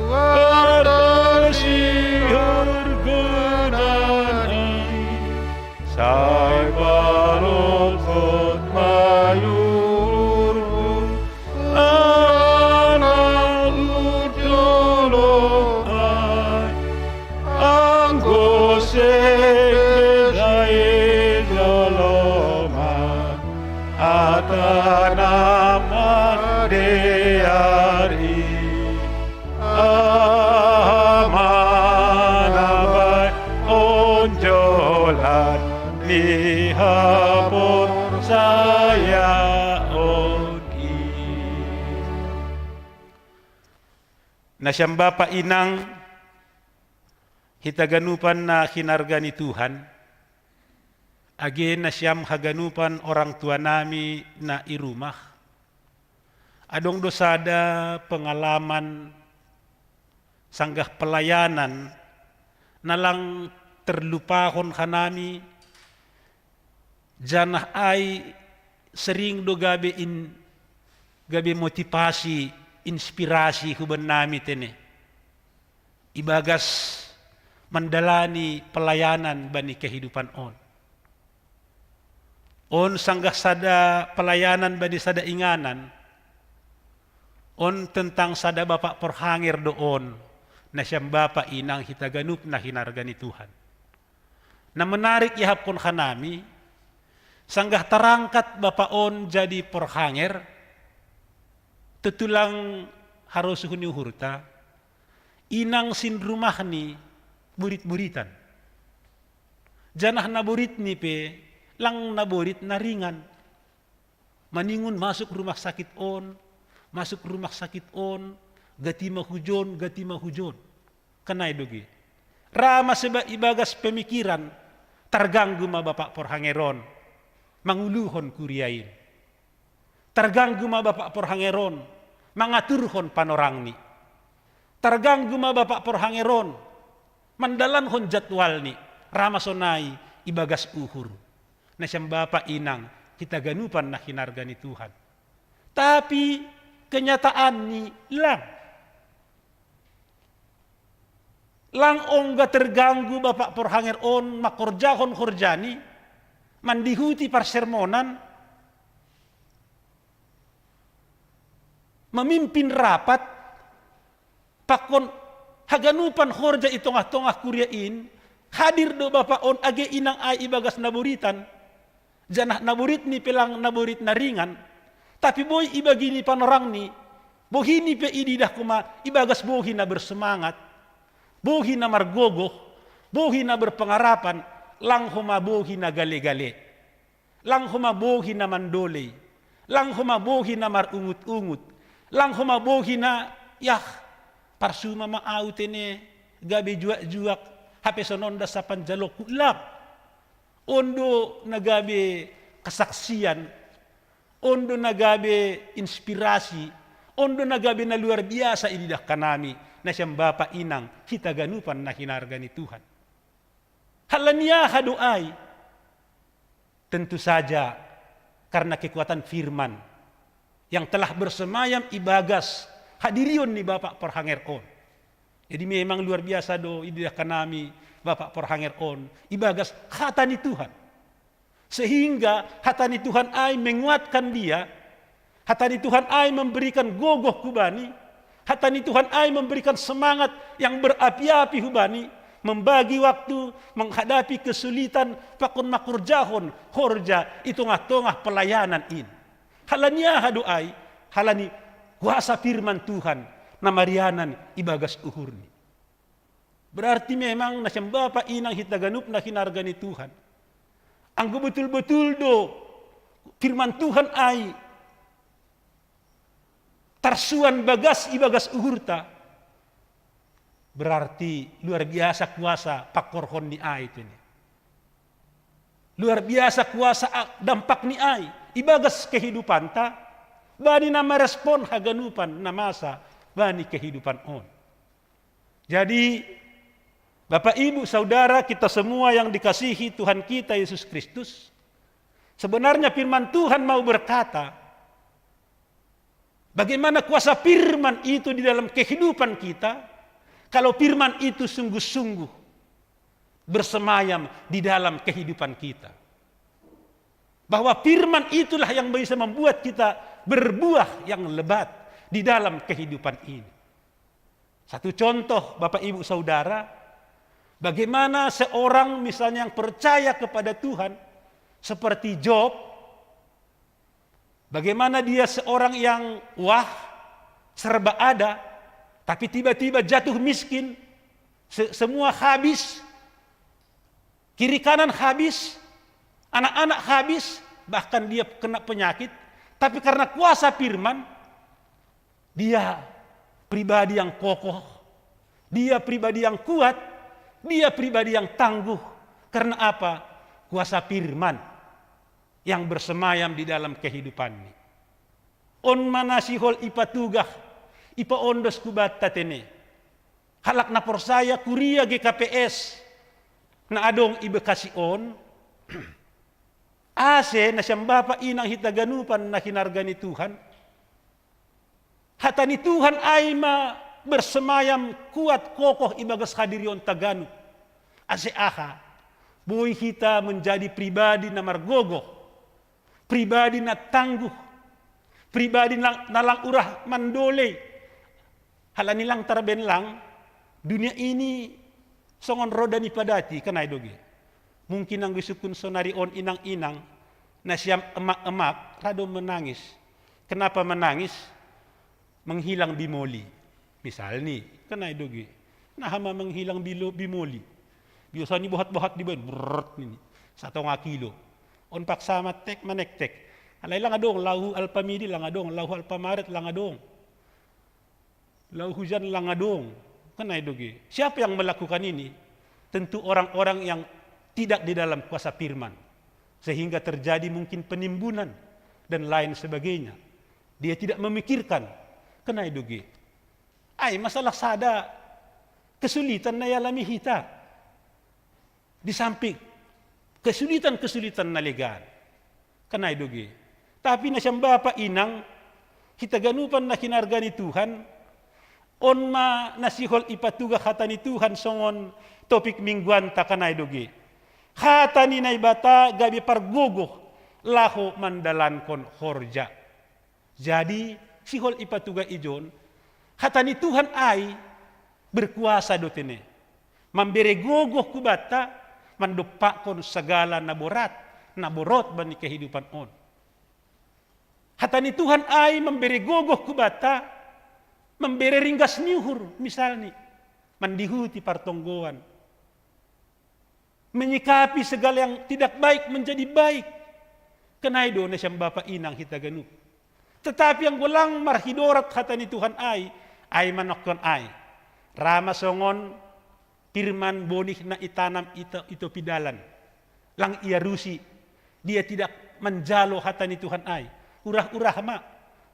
hata siharga nai, sai parokot maiurhon, anak jolo ai, anggo seng dai joloma, hata na mardear i. Aha ma na baen onjolan ni haporsayaon i. Nasiam bapa inang, hita ganupan na hinarga ni Tuhan, age nasiam haganupan orang tua nami na i rumah, adong do sada pengalaman sanggah pelayanan na lang terlupahon hanami, janah ai sering do gabe in-, gabe motivasi, inspirasi huban nami tene ibagas mandalani pelayanan bani kehidupan on. On sanggah sada pelayanan bani sada inganan, on tentang sada bapak porhanger do on, Na siam bapa inang hita ganup na hinarga ni Tuhan. Na menarik iahapkon hanami, sanggah tarangkat bapa on jadi porhanger, tetu lang harosuh ni uhurta, inang sin rumahni borit-boritan. Janah na boritni pe lang na borit na ringan. Maningon masuk rumah sakit on, masuk rumah sakit on, gati ma hujon, gati ma hujon. Kan ai do ge. Ra ma seba ibagas pemikiran, targanggu ma bapa porhanger on manguluhon kuria in. Targanggu ma bapa porhanger on mangaturhon panorangni. Targanggu ma bapa porhanger on mandalankon jadwalni, ra ma sonai ibagas uhur. Na siam bapa inang hita ganupan na hinarga ni Tuhan. Tapi kenyataanni lang. Lang ongga terganggu bapa porhanger on mangkorjahon horjani, mandihuti parsermonan, mamimpin rapat, pakon haganupan horja i tongah-tongah kuria in, hadir do bapa on age inang ai ibagas na boritan, janah na boritni pe lang na borit na ringan, tapi boi ibagini panorangni, bohini pe ididah homa ibagas bohi na bersemangat, bohi na margogoh, bohi na berpengarapan, lang homa bohi na gale-gale. Lang homa bohi na mandolei, lang homa bohi na marungut-ungut, lang homa bohi na, yah, parsuma ma au tene, gabe juak-juak, hape sonon da sapan jalokku, lang. On do na gabe kesaksian, on do na gabe inspirasi, on do na gabe na luar biasa ididah hanami, na siam bapa inang hita ganupan na hinarga ni Tuhan. Halani aha do ai? Tentu saja karena kekuatan firman yang telah bersemayam ibagas hadirion ni bapa porhanger on. Jadi memang luar biasa do ididah hanami bapa porhanger on ibagas hata ni Tuhan. Sehingga hata ni Tuhan ai menguatkan dia, hata ni Tuhan ai memberikan gogoh hubani, hata ni Tuhan ai memberikan semangat yang berapi-api hubani, membagi waktu menghadapi kesulitan pakon mangkorjahon horja i tongah-tongah pelayanan in. Halani aha do ai? Halani kuasa firman Tuhan na marianan ibagas uhurni. Berarti memang na siam bapa inang hita ganup na hinarga ni Tuhan. Anggo betul-betul do firman Tuhan ai tarsuan bagas ibagas uhurta, berarti luar biasa kuasa pangkorhon ni ai tene. Luar biasa kuasa a-, dampak ni ai ibagas kehidupanta, bani na merespon haganupan na masa bani kehidupan on. Jadi, Bapak, Ibu, Saudara, kita semua yang dikasihi Tuhan kita Yesus Kristus, sebenarnya firman Tuhan mau berkata, bagaimana kuasa firman itu di dalam kehidupan kita, kalau firman itu sungguh-sungguh bersemayam di dalam kehidupan kita. Bahwa firman itulah yang bisa membuat kita berbuah yang lebat di dalam kehidupan ini. Satu contoh, Bapak, Ibu, Saudara, bagaimana seorang misalnya yang percaya kepada Tuhan, seperti Job, bagaimana dia seorang yang wah, serba ada, tapi tiba-tiba jatuh miskin, se-, semua habis, kiri kanan habis, anak-anak habis, bahkan dia kena penyakit, tapi karena kuasa firman, dia pribadi yang kokoh, dia pribadi yang kuat, dia pribadi yang tangguh. Karena apa? Kuasa firman yang bersemayam di dalam kehidupannya. On ma na sihol ipatugah, ipaondos hubanta tene. Halak na porsaya kuria G K P S na adong i Bekasi on, ase na siam bapa inang hita ganupan na hinarga ni Tuhan, hata ni Tuhan ai ma bersemayam kuat kokoh ibagas hadirionta ganup. Ase aha? Boi hita menjadi pribadi na margogoh, pribadi na tangguh, pribadi na, na lang urah mandolei. Halani lang tarbenlang, Dunia ini songon roda ni padati, kan ai do ge. Mungkin anggo isungkun sonari on inang-inang, na siam emak-emak, rado menangis. Kenapa menangis? Menghilang bimoli. Misalni, kan ai do ge. Naha ma menghilang bilo-, bimoli. Biasani bohat-bohat dibaen, brrrt nini. Satonga kilo. On paksa ma tek, manektek. Alai lang adong, lau hu Alfamidi lang adong, lau hu Alfamaret lang adong. Lau hujan lang adong. Kan ai do ge. Siapa yang melakukan ini? Tentu orang-orang yang tidak di dalam kuasa firman. Sehingga terjadi mungkin penimbunan dan lain sebagainya. Dia tidak memikirkan. Kan ai do ge. Ai masalah sada kesulitan na ialami hita. Di samping kesulitan-kesulitan na legan. Kan ai do ge. Tapi na sian bapa inang, hita ganupan na hinarga ni Tuhan, on ma na sihol ipatugah hata ni Tuhan songon topik mingguanta, kan ai do ge. Hata ni Naibata gabe pargogoh laho mandalankon horja. Jadi, sihol ipatugah ijon, hata ni Tuhan ai berkuasa do tene. Mambere gogoh hubanta, mandompakkon sagala na borat, na borot bani kehidupan on. Hata ni Tuhan ai mambere gogoh hubanta, mambere ringgas ni uhur, misalni, mandihuti partonggoan. Menyikapi segala yang tidak baik menjadi baik. Kan ai do na sian bapa inang hita ganup. Tetapi anggo lang marhidorat hata ni Tuhan ai, ai manongkon ai. Ra ma songon firman bonih na itanam ito, ito pidalan. Lang iarusi, dia tidak manjalo hata ni Tuhan ai. Urah-urah ma,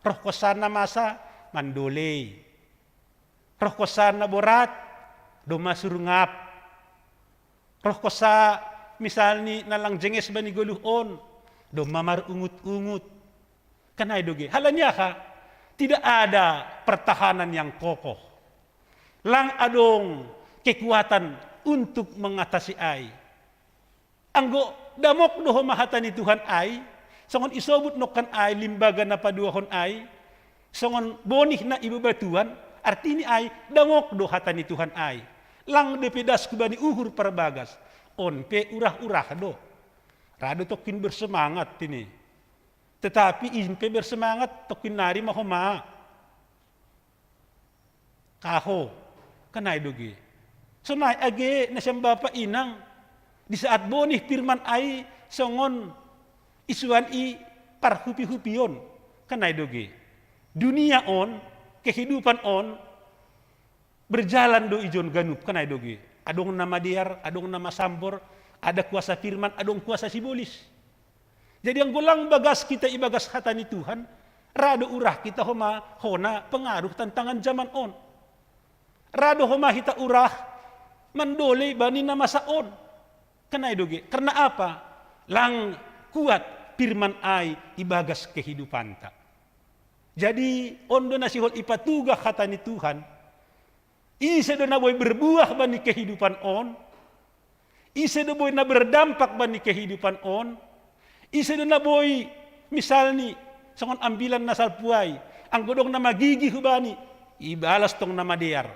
roh kosa na masa, mandolei. Roh kosa na borat, domma surnap. Roh kosa misalni na lang jenges bani goluh on, domma marungut-ungut. Kan ai do ge. Halani aha? Tidak ada pertahanan yang kokoh. Lang adong kekuatan untuk mengatasi ai. Anggo damok do homa hata ni Tuhan ai, songon isobut nongkan ai limbaga na paduahon ai, songon bonih na i babatuan, artini ai damok do hata ni Tuhan ai. Lang dope das hubani uhur parbagas, on pe urah-urah do. Ra do tongkin bersemangat tini. Tetapi in pe bersemangat tongkin nari ma homa. Kaho, kan ai do ge. Sonai age na sian bapa inang, di saat bonih firman ai songon isuan i parhupi-hupion, kan ai do ge. Dunia on, kehidupan on, berjalan do ijon ganup, kan ai do ge. Adong na madear, adong na masambor, ada kuasa firman, adong kuasa sibolis. Jadi anggo lang bagas hita ibagas hata ni Tuhan, ra do urah hita homa hona pengaruh tantangan zaman on. Ra do homa hita urah mandolei bani na masa on. Kan ai do ge. Karena apa? Lang kuat firman ai ibagas kehidupanta. Jadi on do na sihol ipatugah hata ni Tuhan. Ise do na boi berbuah bani kehidupan on? Ise do boi na berdampak bani kehidupan on? Ise do na boi, misalni, songon ambilan na salpu ai, anggo dong na magigi hubani, ibalas tong na madear.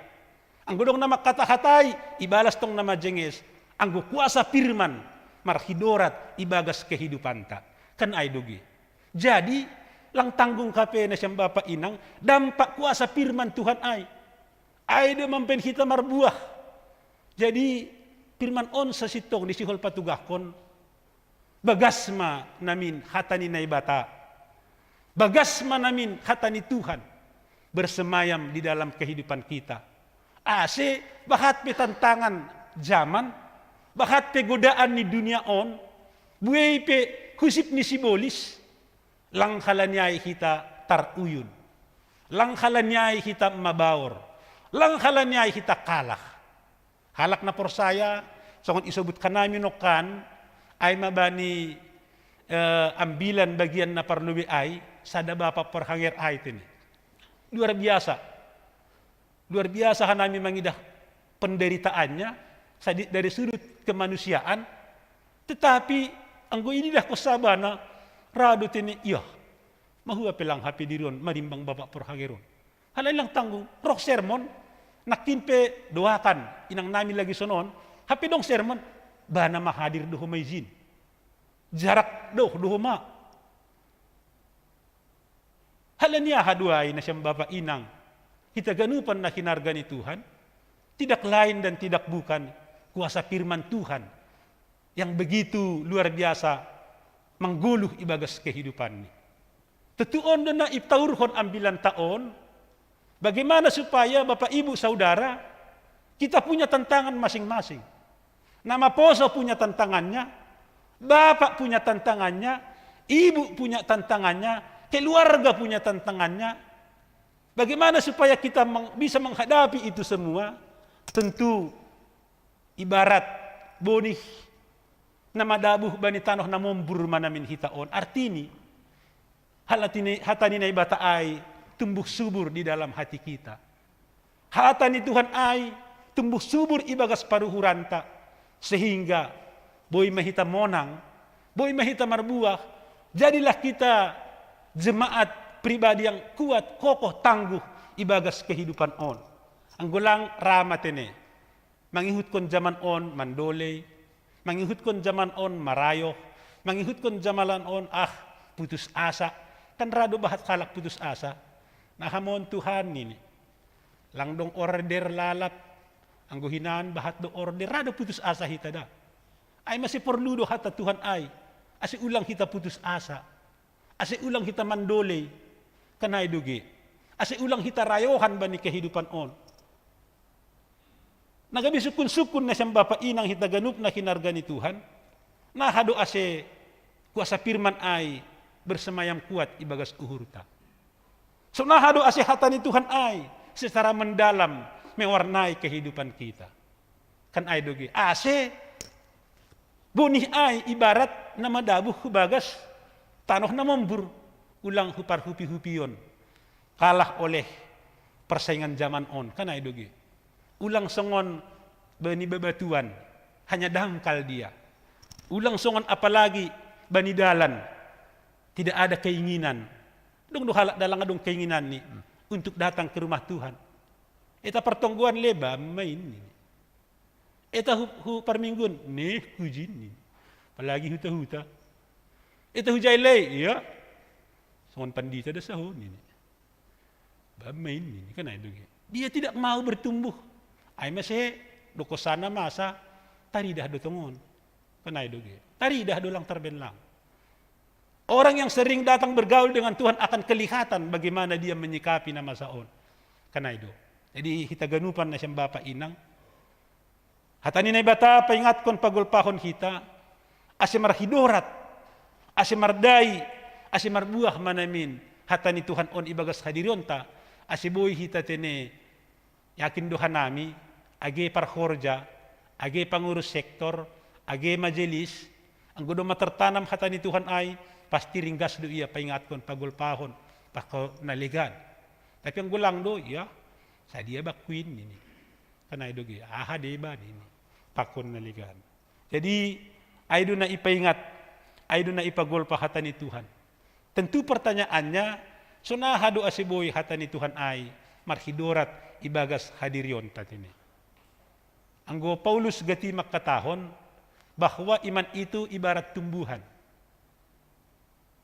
Anggo dong na mangkata-katai, ibalas tong na majenges. Anggo kuasa firman marhidorat ibagas kehidupanta, kan ai do ge. Jadi lang tanggung hape na sian bapa inang dampak kuasa firman Tuhan ai. Ai do mambaen hita marbuah. Jadi firman on sasintongni sihol patugahkon, bagas ma namin hata ni Naibata. Bagas ma namin hata ni Tuhan bersemayam di dalam kehidupan kita. Ase bahat pe tantangan zaman, bahat pe godaan ni dunia on, buei pe husip ni sibolis, lang halani ai hita taruyun. Lang halani ai hita mabaor. Lang halani ai hita kalah. Halak na porsaya, songon isobut hanami nongkan, ai ma bani, eh, ambilan bagian na parlobei ai, sada bapa parhanger ai tene. Luar biasa. Luar biasa hanami mangidah penderitaannya, sadi-, dari sudut kemanusiaan, tetapi anggo ididah ko sabana, ra do tene, iya, mahua pe lang hape dirion marimbang bapa parhanger on. Halai lang tanggung, roh sermon, Nangkin pe doakan inang nami lagi sonon, hape dong sermon, bana ma hadir do homa ijin. Jarak do do homa. Halani aha do ai nasiam bapa inang, hita ganupan na hinarga ni Tuhan, tidak lain dan tidak bukan kuasa firman Tuhan yang begitu luar biasa manggoluh ibagas kehidupanni. Tontu on do na itaurhon ambilanta on, bagaimana supaya Bapak Ibu Saudara, kita punya tantangan masing-masing. Na maposo punya tantangannya, bapak punya tantangannya, ibu punya tantangannya, keluarga punya tantangannya. Bagaimana supaya kita meng- bisa menghadapi itu semua? Tontu ibarat bonih na madabuh bani tanoh na mombur ma namin hita on. Artini, hata ni Naibata ai tumbuh subur di dalam hati kita. Hata ni Tuhan ai tumbuh subur ibagas paruhuranta, sehingga boi ma hita monang, boi ma hita marbuah. Jadilah kita jemaat pribadi yang kuat, kokoh, tangguh ibagas kehidupan on. Anggo lang ra ma tene mangihutkon zaman on mandolei, mangihutkon zaman on marayoh, mangihutkon zaman on, ah, putus asa. Kan ra do bahat halak putus asa. Na hamon Tuhan nini, lang dong order lalap. Anggo hinan bahat do order, ra do putus asa hita da. Ai mase porlu do hata Tuhan ai, ase ulang hita putus asa, ase ulang hita mandolei. Kan ai do ge, ase ulang hita rayohan bani kehidupan on. Na gabe sukun-sukun nasiam bapa inang hita ganup na hinarga ni Tuhan, na aha do ase kuasa firman ai bersemayam kuat ibagas uhurta? So na aha do ase hata ni Tuhan ai secara mendalam mewarnai kehidupan kita? Kan ai do ge, ase bonih ai ibarat na madabuh hu bagas tanoh na mombur, ulang hu parhupi-hupion, kalah oleh persaingan zaman on. Kan ai do ge, ulang songon bani babatuan, hanya dangkal dia. Ulang songon apalagi bani dalan, tidak ada keinginan. Dong do halak dalan adong keinginan ni untuk datang ke rumah Tuhan. Eta partonggoan leba main ni. Eta hu, hu parmingguan, neh, hujin ni. Apalagi huta-huta. Eta hujai lei, iya. Songon pandita da saho ni. Ba main ni, kan ai do ge. Dia tidak mau bertumbuh. Ai mase do kosana masa, taridah do tongon. Kan ai do ge, taridah do lang tarbenlang. Orang yang sering datang bergaul dengan Tuhan akan kelihatan bagaimana dia menyikapi na masa on. Kan ai do. Jadi hita ganupan nasiam bapa inang, hata ni Naibata paingatkon pagolpahon hita, ase marhidorat, ase mardai, ase marbuah ma namin hata ni Tuhan on ibagas hadirionta, ase boi hita tene, yakin do hanami, age parhorja, age pangurus sektor, age majelis, anggo domma tartanam hata ni Tuhan ai, pasti ringgas do ia paingatkon, pagolpahon, pakon na legan. Tapi anggo lang do ia, sadia bakkuin nini. Kan ai do ge, aha deba nini, pakon na legan. Jadi ai do na ipaingat, ai do na ipagolpa hata ni Tuhan. Tentu pertanyaannya, so na aha do ase boi hata ni Tuhan ai marhidorat ibagas hadirionta tene? Anggo Paulus gati mangkatahon bahwa iman itu ibarat tumbuhan.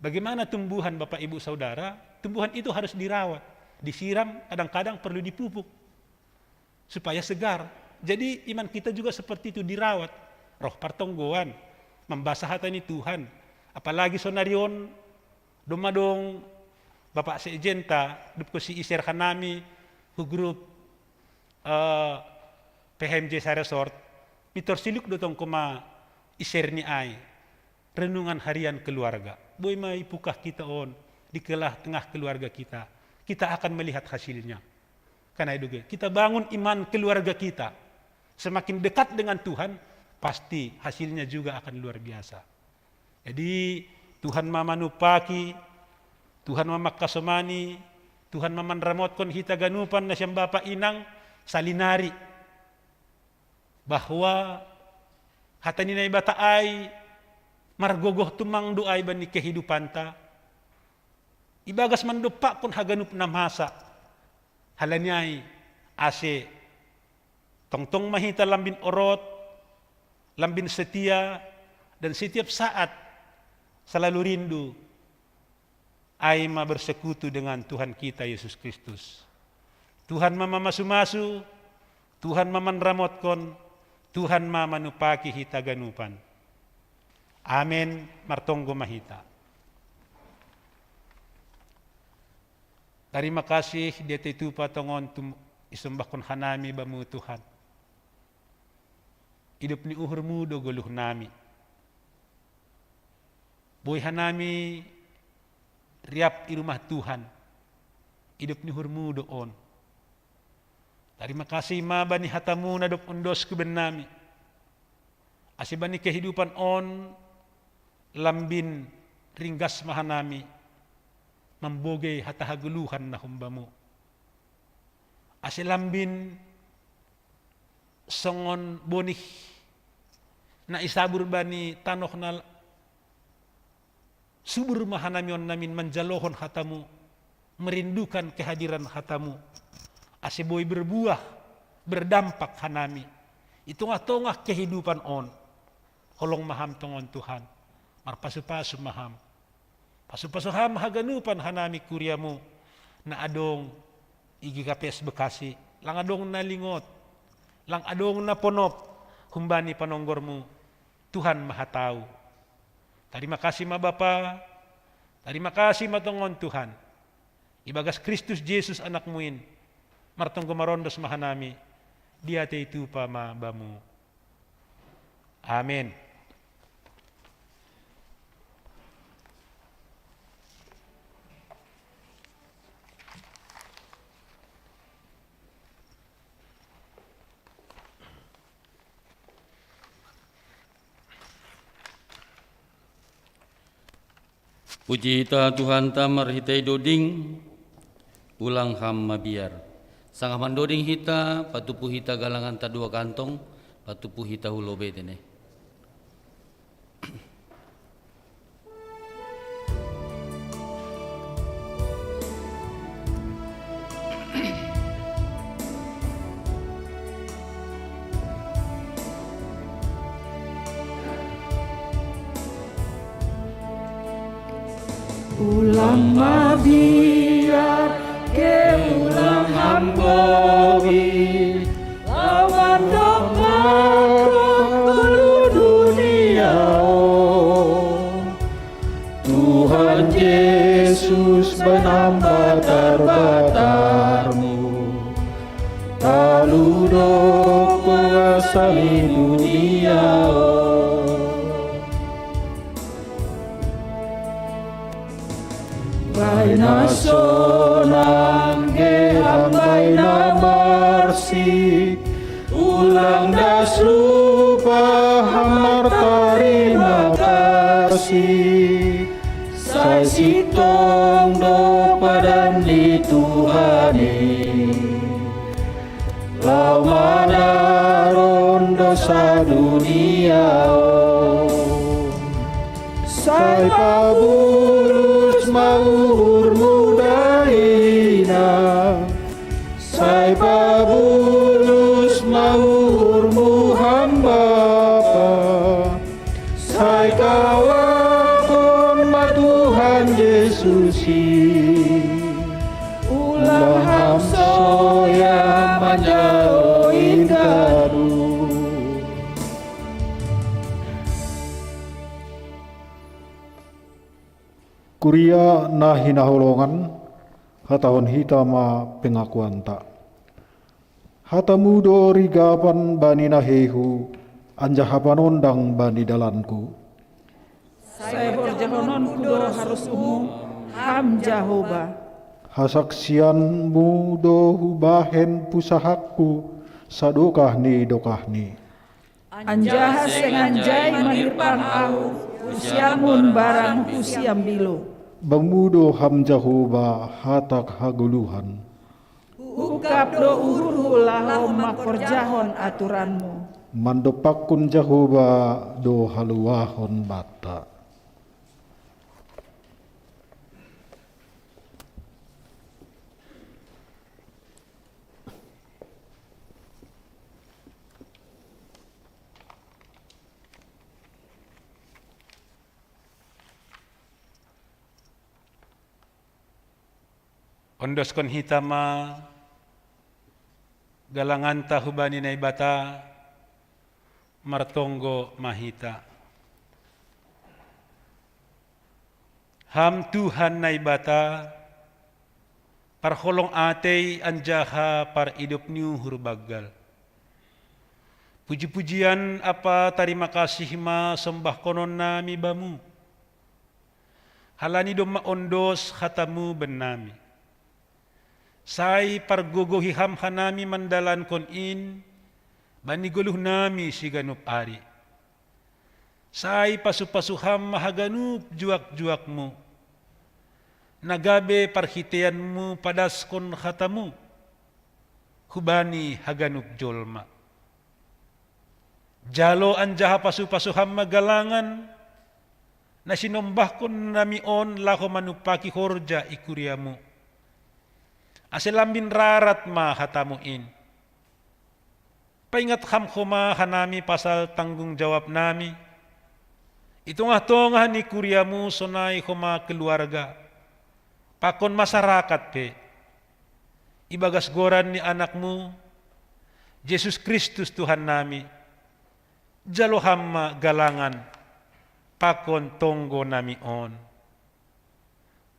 Bagaimana tumbuhan, Bapak Ibu Saudara? Tumbuhan itu harus dirawat, disiram, kadang-kadang perlu dipupuk supaya segar. Jadi iman kita juga seperti itu dirawat. Roh partonggoan, mambasa hata ni Tuhan. Apalagi sonari on, domma dong Bapak Sekjenta, dupko si i-share hanami hu grup, eh, P H M J Saresort, mitor siluk do tong koma i-share ni ai. Renungan harian keluarga. Boi ma ipungkah hita on di tengah keluarga kita. Kita akan melihat hasilnya. Kan ai do ge, kita bangun iman keluarga kita. Semakin dekat dengan Tuhan, pasti hasilnya juga akan luar biasa. Jadi Tuhan ma manumpaki, Tuhan ma mangkasomani, Tuhan ma manramotkon hita ganupan nasiam bapa inang, salinari bahwa hata ni Naibata ai margogoh tumang do ai bani kehidupanta, ibagas mandompakkon haganup na masa. Halani ai ase Tongtong ma hita lambin orot, lambin setia, dan setiap saat selalu rindu ai ma bersekutu dengan Tuhan kita Yesus Kristus. Tuhan ma mamasu-masu, Tuhan ma manramotkon, Tuhan ma manupaki hita ganupan. Amen. Martonggo ma hita. Tarima kasih diatei tupa tongon tum-, isombahkon hanami Bamu Tuhan. Idop ni uhurMu do goluh nami. Boi hanami riap i rumah Tuhan. Idop ni uhurMu do on. Tarima kasih ma bani hataMu na dob ondos ku bennami. Ase bani kehidupan on lambin ringgas ma hanami mambogei hata hagoluhan na humbaMu. Ase lambin songon bonih na isabur bani tanoh na subur ma hanami on namin manjalohon hataMu, merindukan kehadiran hataMu, ase boi berbuah, berdampak hanami i tongah-tongah kehidupan on. Holong ma Ham tongon Tuhan, marpasu-pasu ma Ham. Pasu-pasu Ham haganupan hanami kuriaMu na adong i G K P S Bekasi, lang adong na lingot, lang adong na ponop humbani panonggorMu. Tuhan Mahatau. Tarima kasih ma Bapa, tarima kasih ma tongon Tuhan. Ibagas Kristus Jesus AnakMu in, martonggo marondos ma hanami, diatei tupa ma Bamu. Amen. Puji hita Tuhanta marhitei doding, ulang Ham mabiar. Sanggah mandoding hita, patupu hita galanganta dua kantong, patupu hita hu lobei tene. Ulang mabiar, ke ulang hambobi, lawan dok makok gulu dunia on. Tuhan Jesus benam batar-batarmu, talu do kuasa ni dunia on. Baina sonang ge ham baina marsik, ulang das rupa ham martarima kasih. Sai sintong do padan ni Tuhan i, laho manaron dosa dunia on. Sai pabulus ma uhurmu dainang, sai pabulus ma uhurmu ham Bapa, sai kawahon ma Tuhan Jesus i, ulang ham soya manjalo ingkadu. Kuria na hinaholongan, hatahon hita ma pengakuanta. HataMu do rigapan bani naheihu, anjaha panondang bani dalanku. Sai horjahononku do harosMu, Ham Jahowa. HasaksianMu do hubahen pusahakku, sadokah ni dokahni. Anjaha seng anjai manirpang ahu, husiamun barang husiambilo. Bamu do Ham Jahowa hatag hagoluhan. Huungkap do uhurhu laho mangkorjahon aturanMu. Mandompakkon Jahowa do haluahon banta. Ondoskon hita ma galanganta hubani Naibata, martonggo ma hita. Ham Tuhan Naibata, parholong atei anjaha paridop ni uhur banggal. Puji-pujian ampa tarima kasih ma sombahkonon nami Bamu. Halani domma ondos hatamu bennami. Sai pargogohi ham hanami mandalankon in, bani goluh nami siganup ari. Sai pasu-pasu ham ma haganup juak-juakmu. Na gabe parhiteianmu padaskon hatamu. Hubani haganup jolma. Jalo anjaha pasu-pasu ham ma galangan, na sinombahkon nami on laho manumpaki horja i kuriamu. Ase lambin rarat ma hatamu in. Paingat ham homa hanami pasal tanggung jawab nami. I tongah-tongah ni kuriamu sonai homa keluarga. Pakon masyarakat pe. Ibagas goran ni anakmu, Jesus Kristus Tuhan nami. Jalo ham ma galangan pakon tonggo nami on.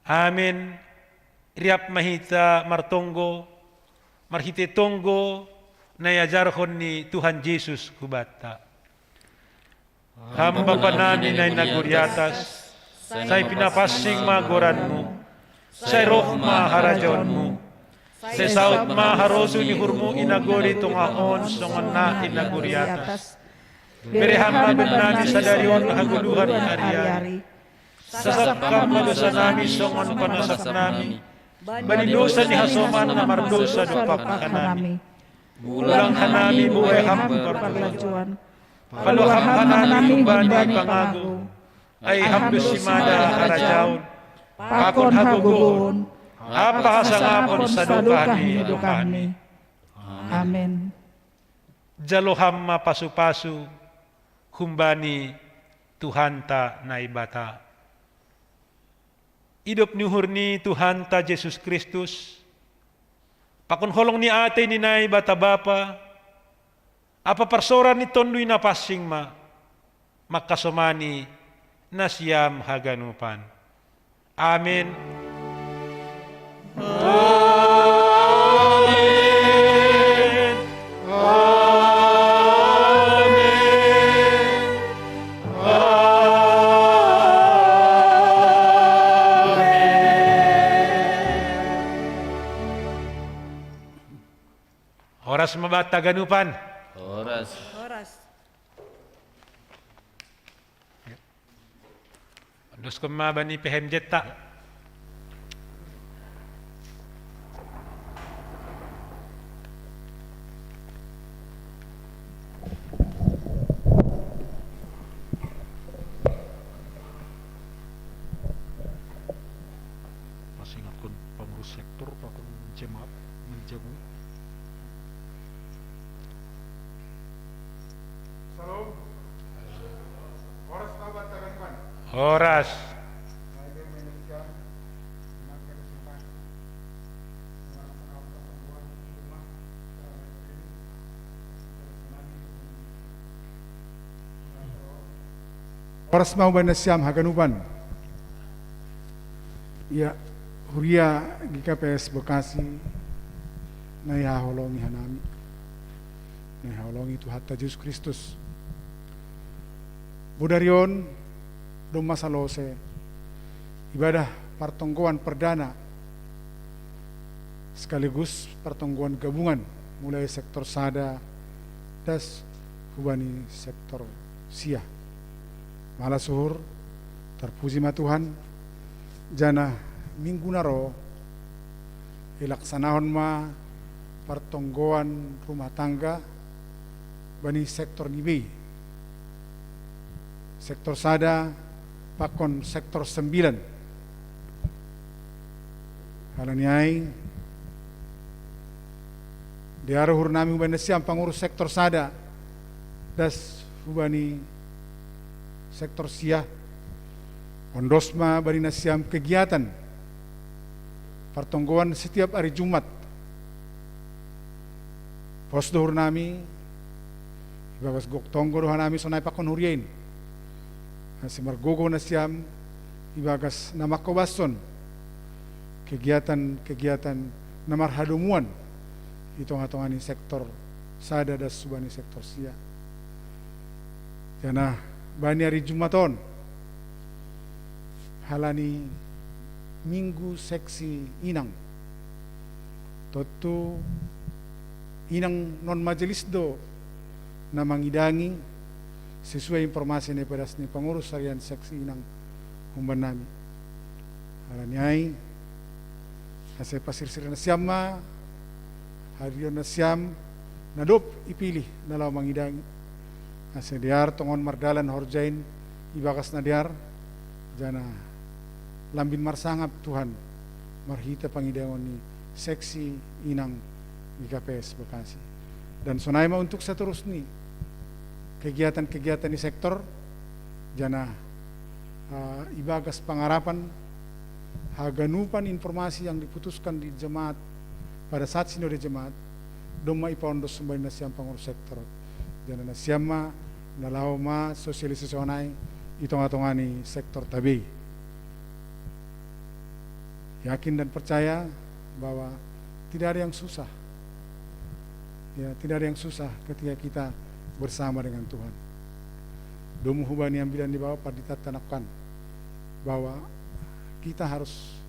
Amen. Riap ma hita martonggo, marhite tonggo, na iajarhon ni Tuhan Jesus hubanta. Ham Bapa nami na i nagori atas, sai pinapansing ma goranmu, sai roh ma harajaonmu, sai saut ma harosuh ni uhurmu i nagori tongah on songon na i nagori atas. Bere ham ma bennami sadari on hagoluhan ari-ari. Sasap ham ma dosa nami songon panasap nami bani dosa ni hasoman na mardosa dompak hanami. Ulang hanami buei ham parlacuan. Paluah ham hanami humbani pangago. Ai ham do simada harajaon, pakon hagogoon, ampa hasangapon sadokah ni dokahni. Amen. Jalo ham ma pasu-pasu humbani Tuhanta Naibata. Idop ni uhur ni Tuhanta Jesus Kristus, pakon holong ni atei ni Naibata Bapa, ampa parsoran ni Tonduy Napansing ma, mangkasomani nasiam haganupan. Amen. Amen. Amen. Amen. Horas ma banta haganupan. Horas. Horas. Ondoskon ma bani P H M J-ta. Pasingatkon pengurus sektor pakon jemaat menjamu. Salam. Horas ma banta haganupan. Horas. Horas ma hubani nasiam haganupan. Ia, huria G K P S Bekasi, na ihaholongi hanami, na ihaholongi Tuhanta Jesus Kristus. Bodari on, domma salose ibadah partonggoan perdana sekaligus partonggoan gabungan, mulai sektor sada das hubani sektor sia. Malas uhur, tarpuji ma Tuhan, janah minggu na ro ilaksanahon ma partonggoan rumah tangga bani sektor ni bei. Sektor sada pakon sektor sembilan. Halani ai, dear uhur nami hubani nasiam pangurus sektor sada das hubani sektor sia, ondos ma bani nasiam kegiatan Partonggoan setiap ari Jumat. Pos do hurnami ibagas gok tonggo do hanami sonai pakon huriain. Ase margogo nasiam ibagas na mangkobashon kegiatan-kegiatan na marhadomuan i tonga-tonga ni sektor sada das subani sektor sia. Janah bani ari Jumat on, halani Minggu Seksi Inang, tontu inang non majelis do na mangidangi sesuai informasi na ipadas ni pangurus harian Seksi Inang humbannami. Halani ai, ase pasirsir nasiam ma harion nasiam na dob ipilih na laho mangidangi, ase dear tongon mardalan horjain ibagas na dear, janah lambin marsangap Tuhan marhita pangidangon ni Seksi Inang G K P S Bekasi. Dan sonai ma untuk saterus ni kegiatan-kegiatan ni sektor, janah uh, ibagas pangarapan haganupan informasi yang diputuskan di jemaat pada saat sinode jemaat, domma ipaondos humbani nasiam pangurus sektor. Janah nasiam ma na laho ma sosialisasi on ai i tonga-tonga ni sektor tabei. Yakin dan percaya bahwa tidak ada yang susah. Ya, tidak ada yang susah ketika kita bersama dengan Tuhan. Domu hubani ambilan ni Bapa Pandita tanapkan bahwa kita harus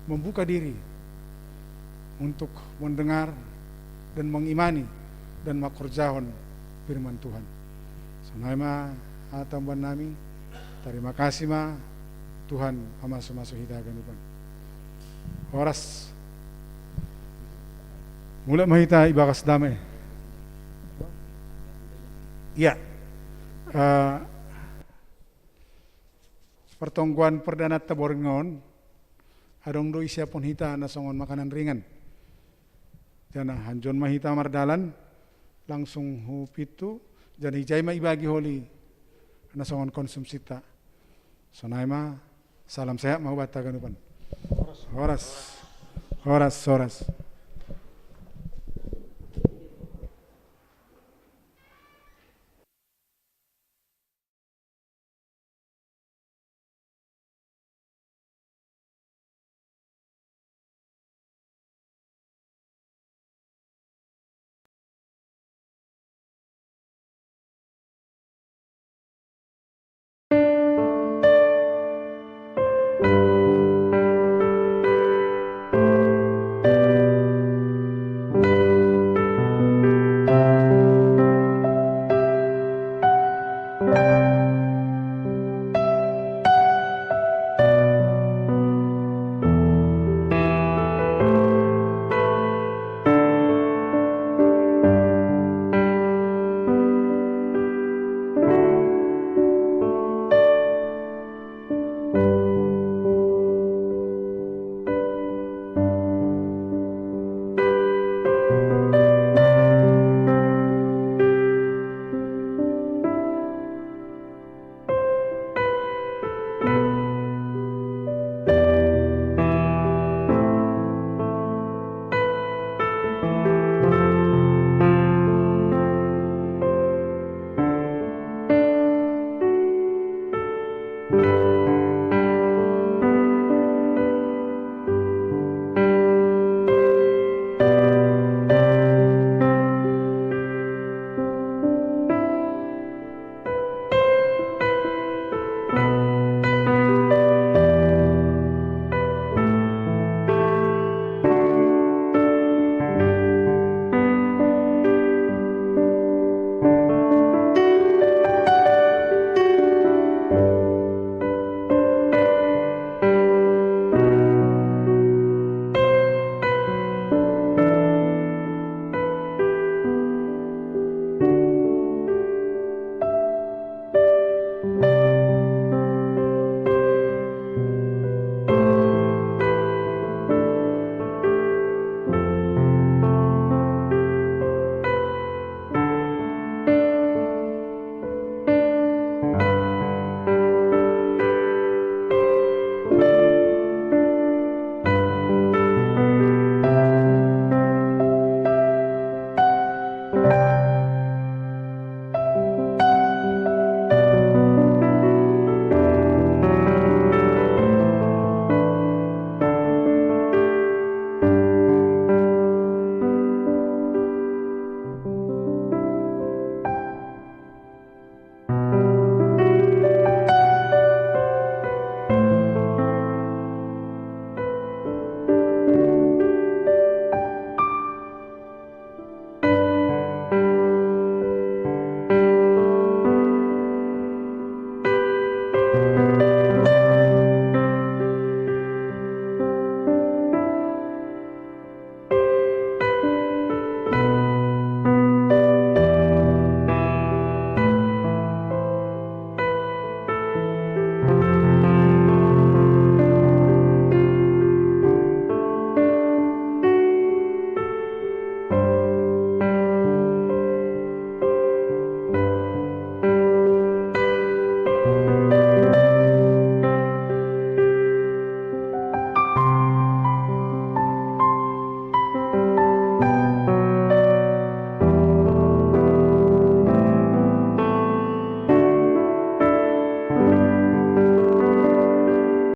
membuka diri untuk mendengar dan mengimani dan mangkorjahon firman Tuhan. Sonai ma hata humbannami. Tarima kasih ma. Tuhan mamasu-masu hita haganupan. Horas. Mulak ma hita ibagas dame. Ya. Eh, partonggoan perdana taboring on, adong do isiapon hita na songon makanan ringan. Janah hanjon ma hita mardalan langsung hu pintu, janah ijai ma ibagi holi na songon konsumsita. Sonai ma, salam sehat ma hubanta haganupan. Horas. Horas, horas.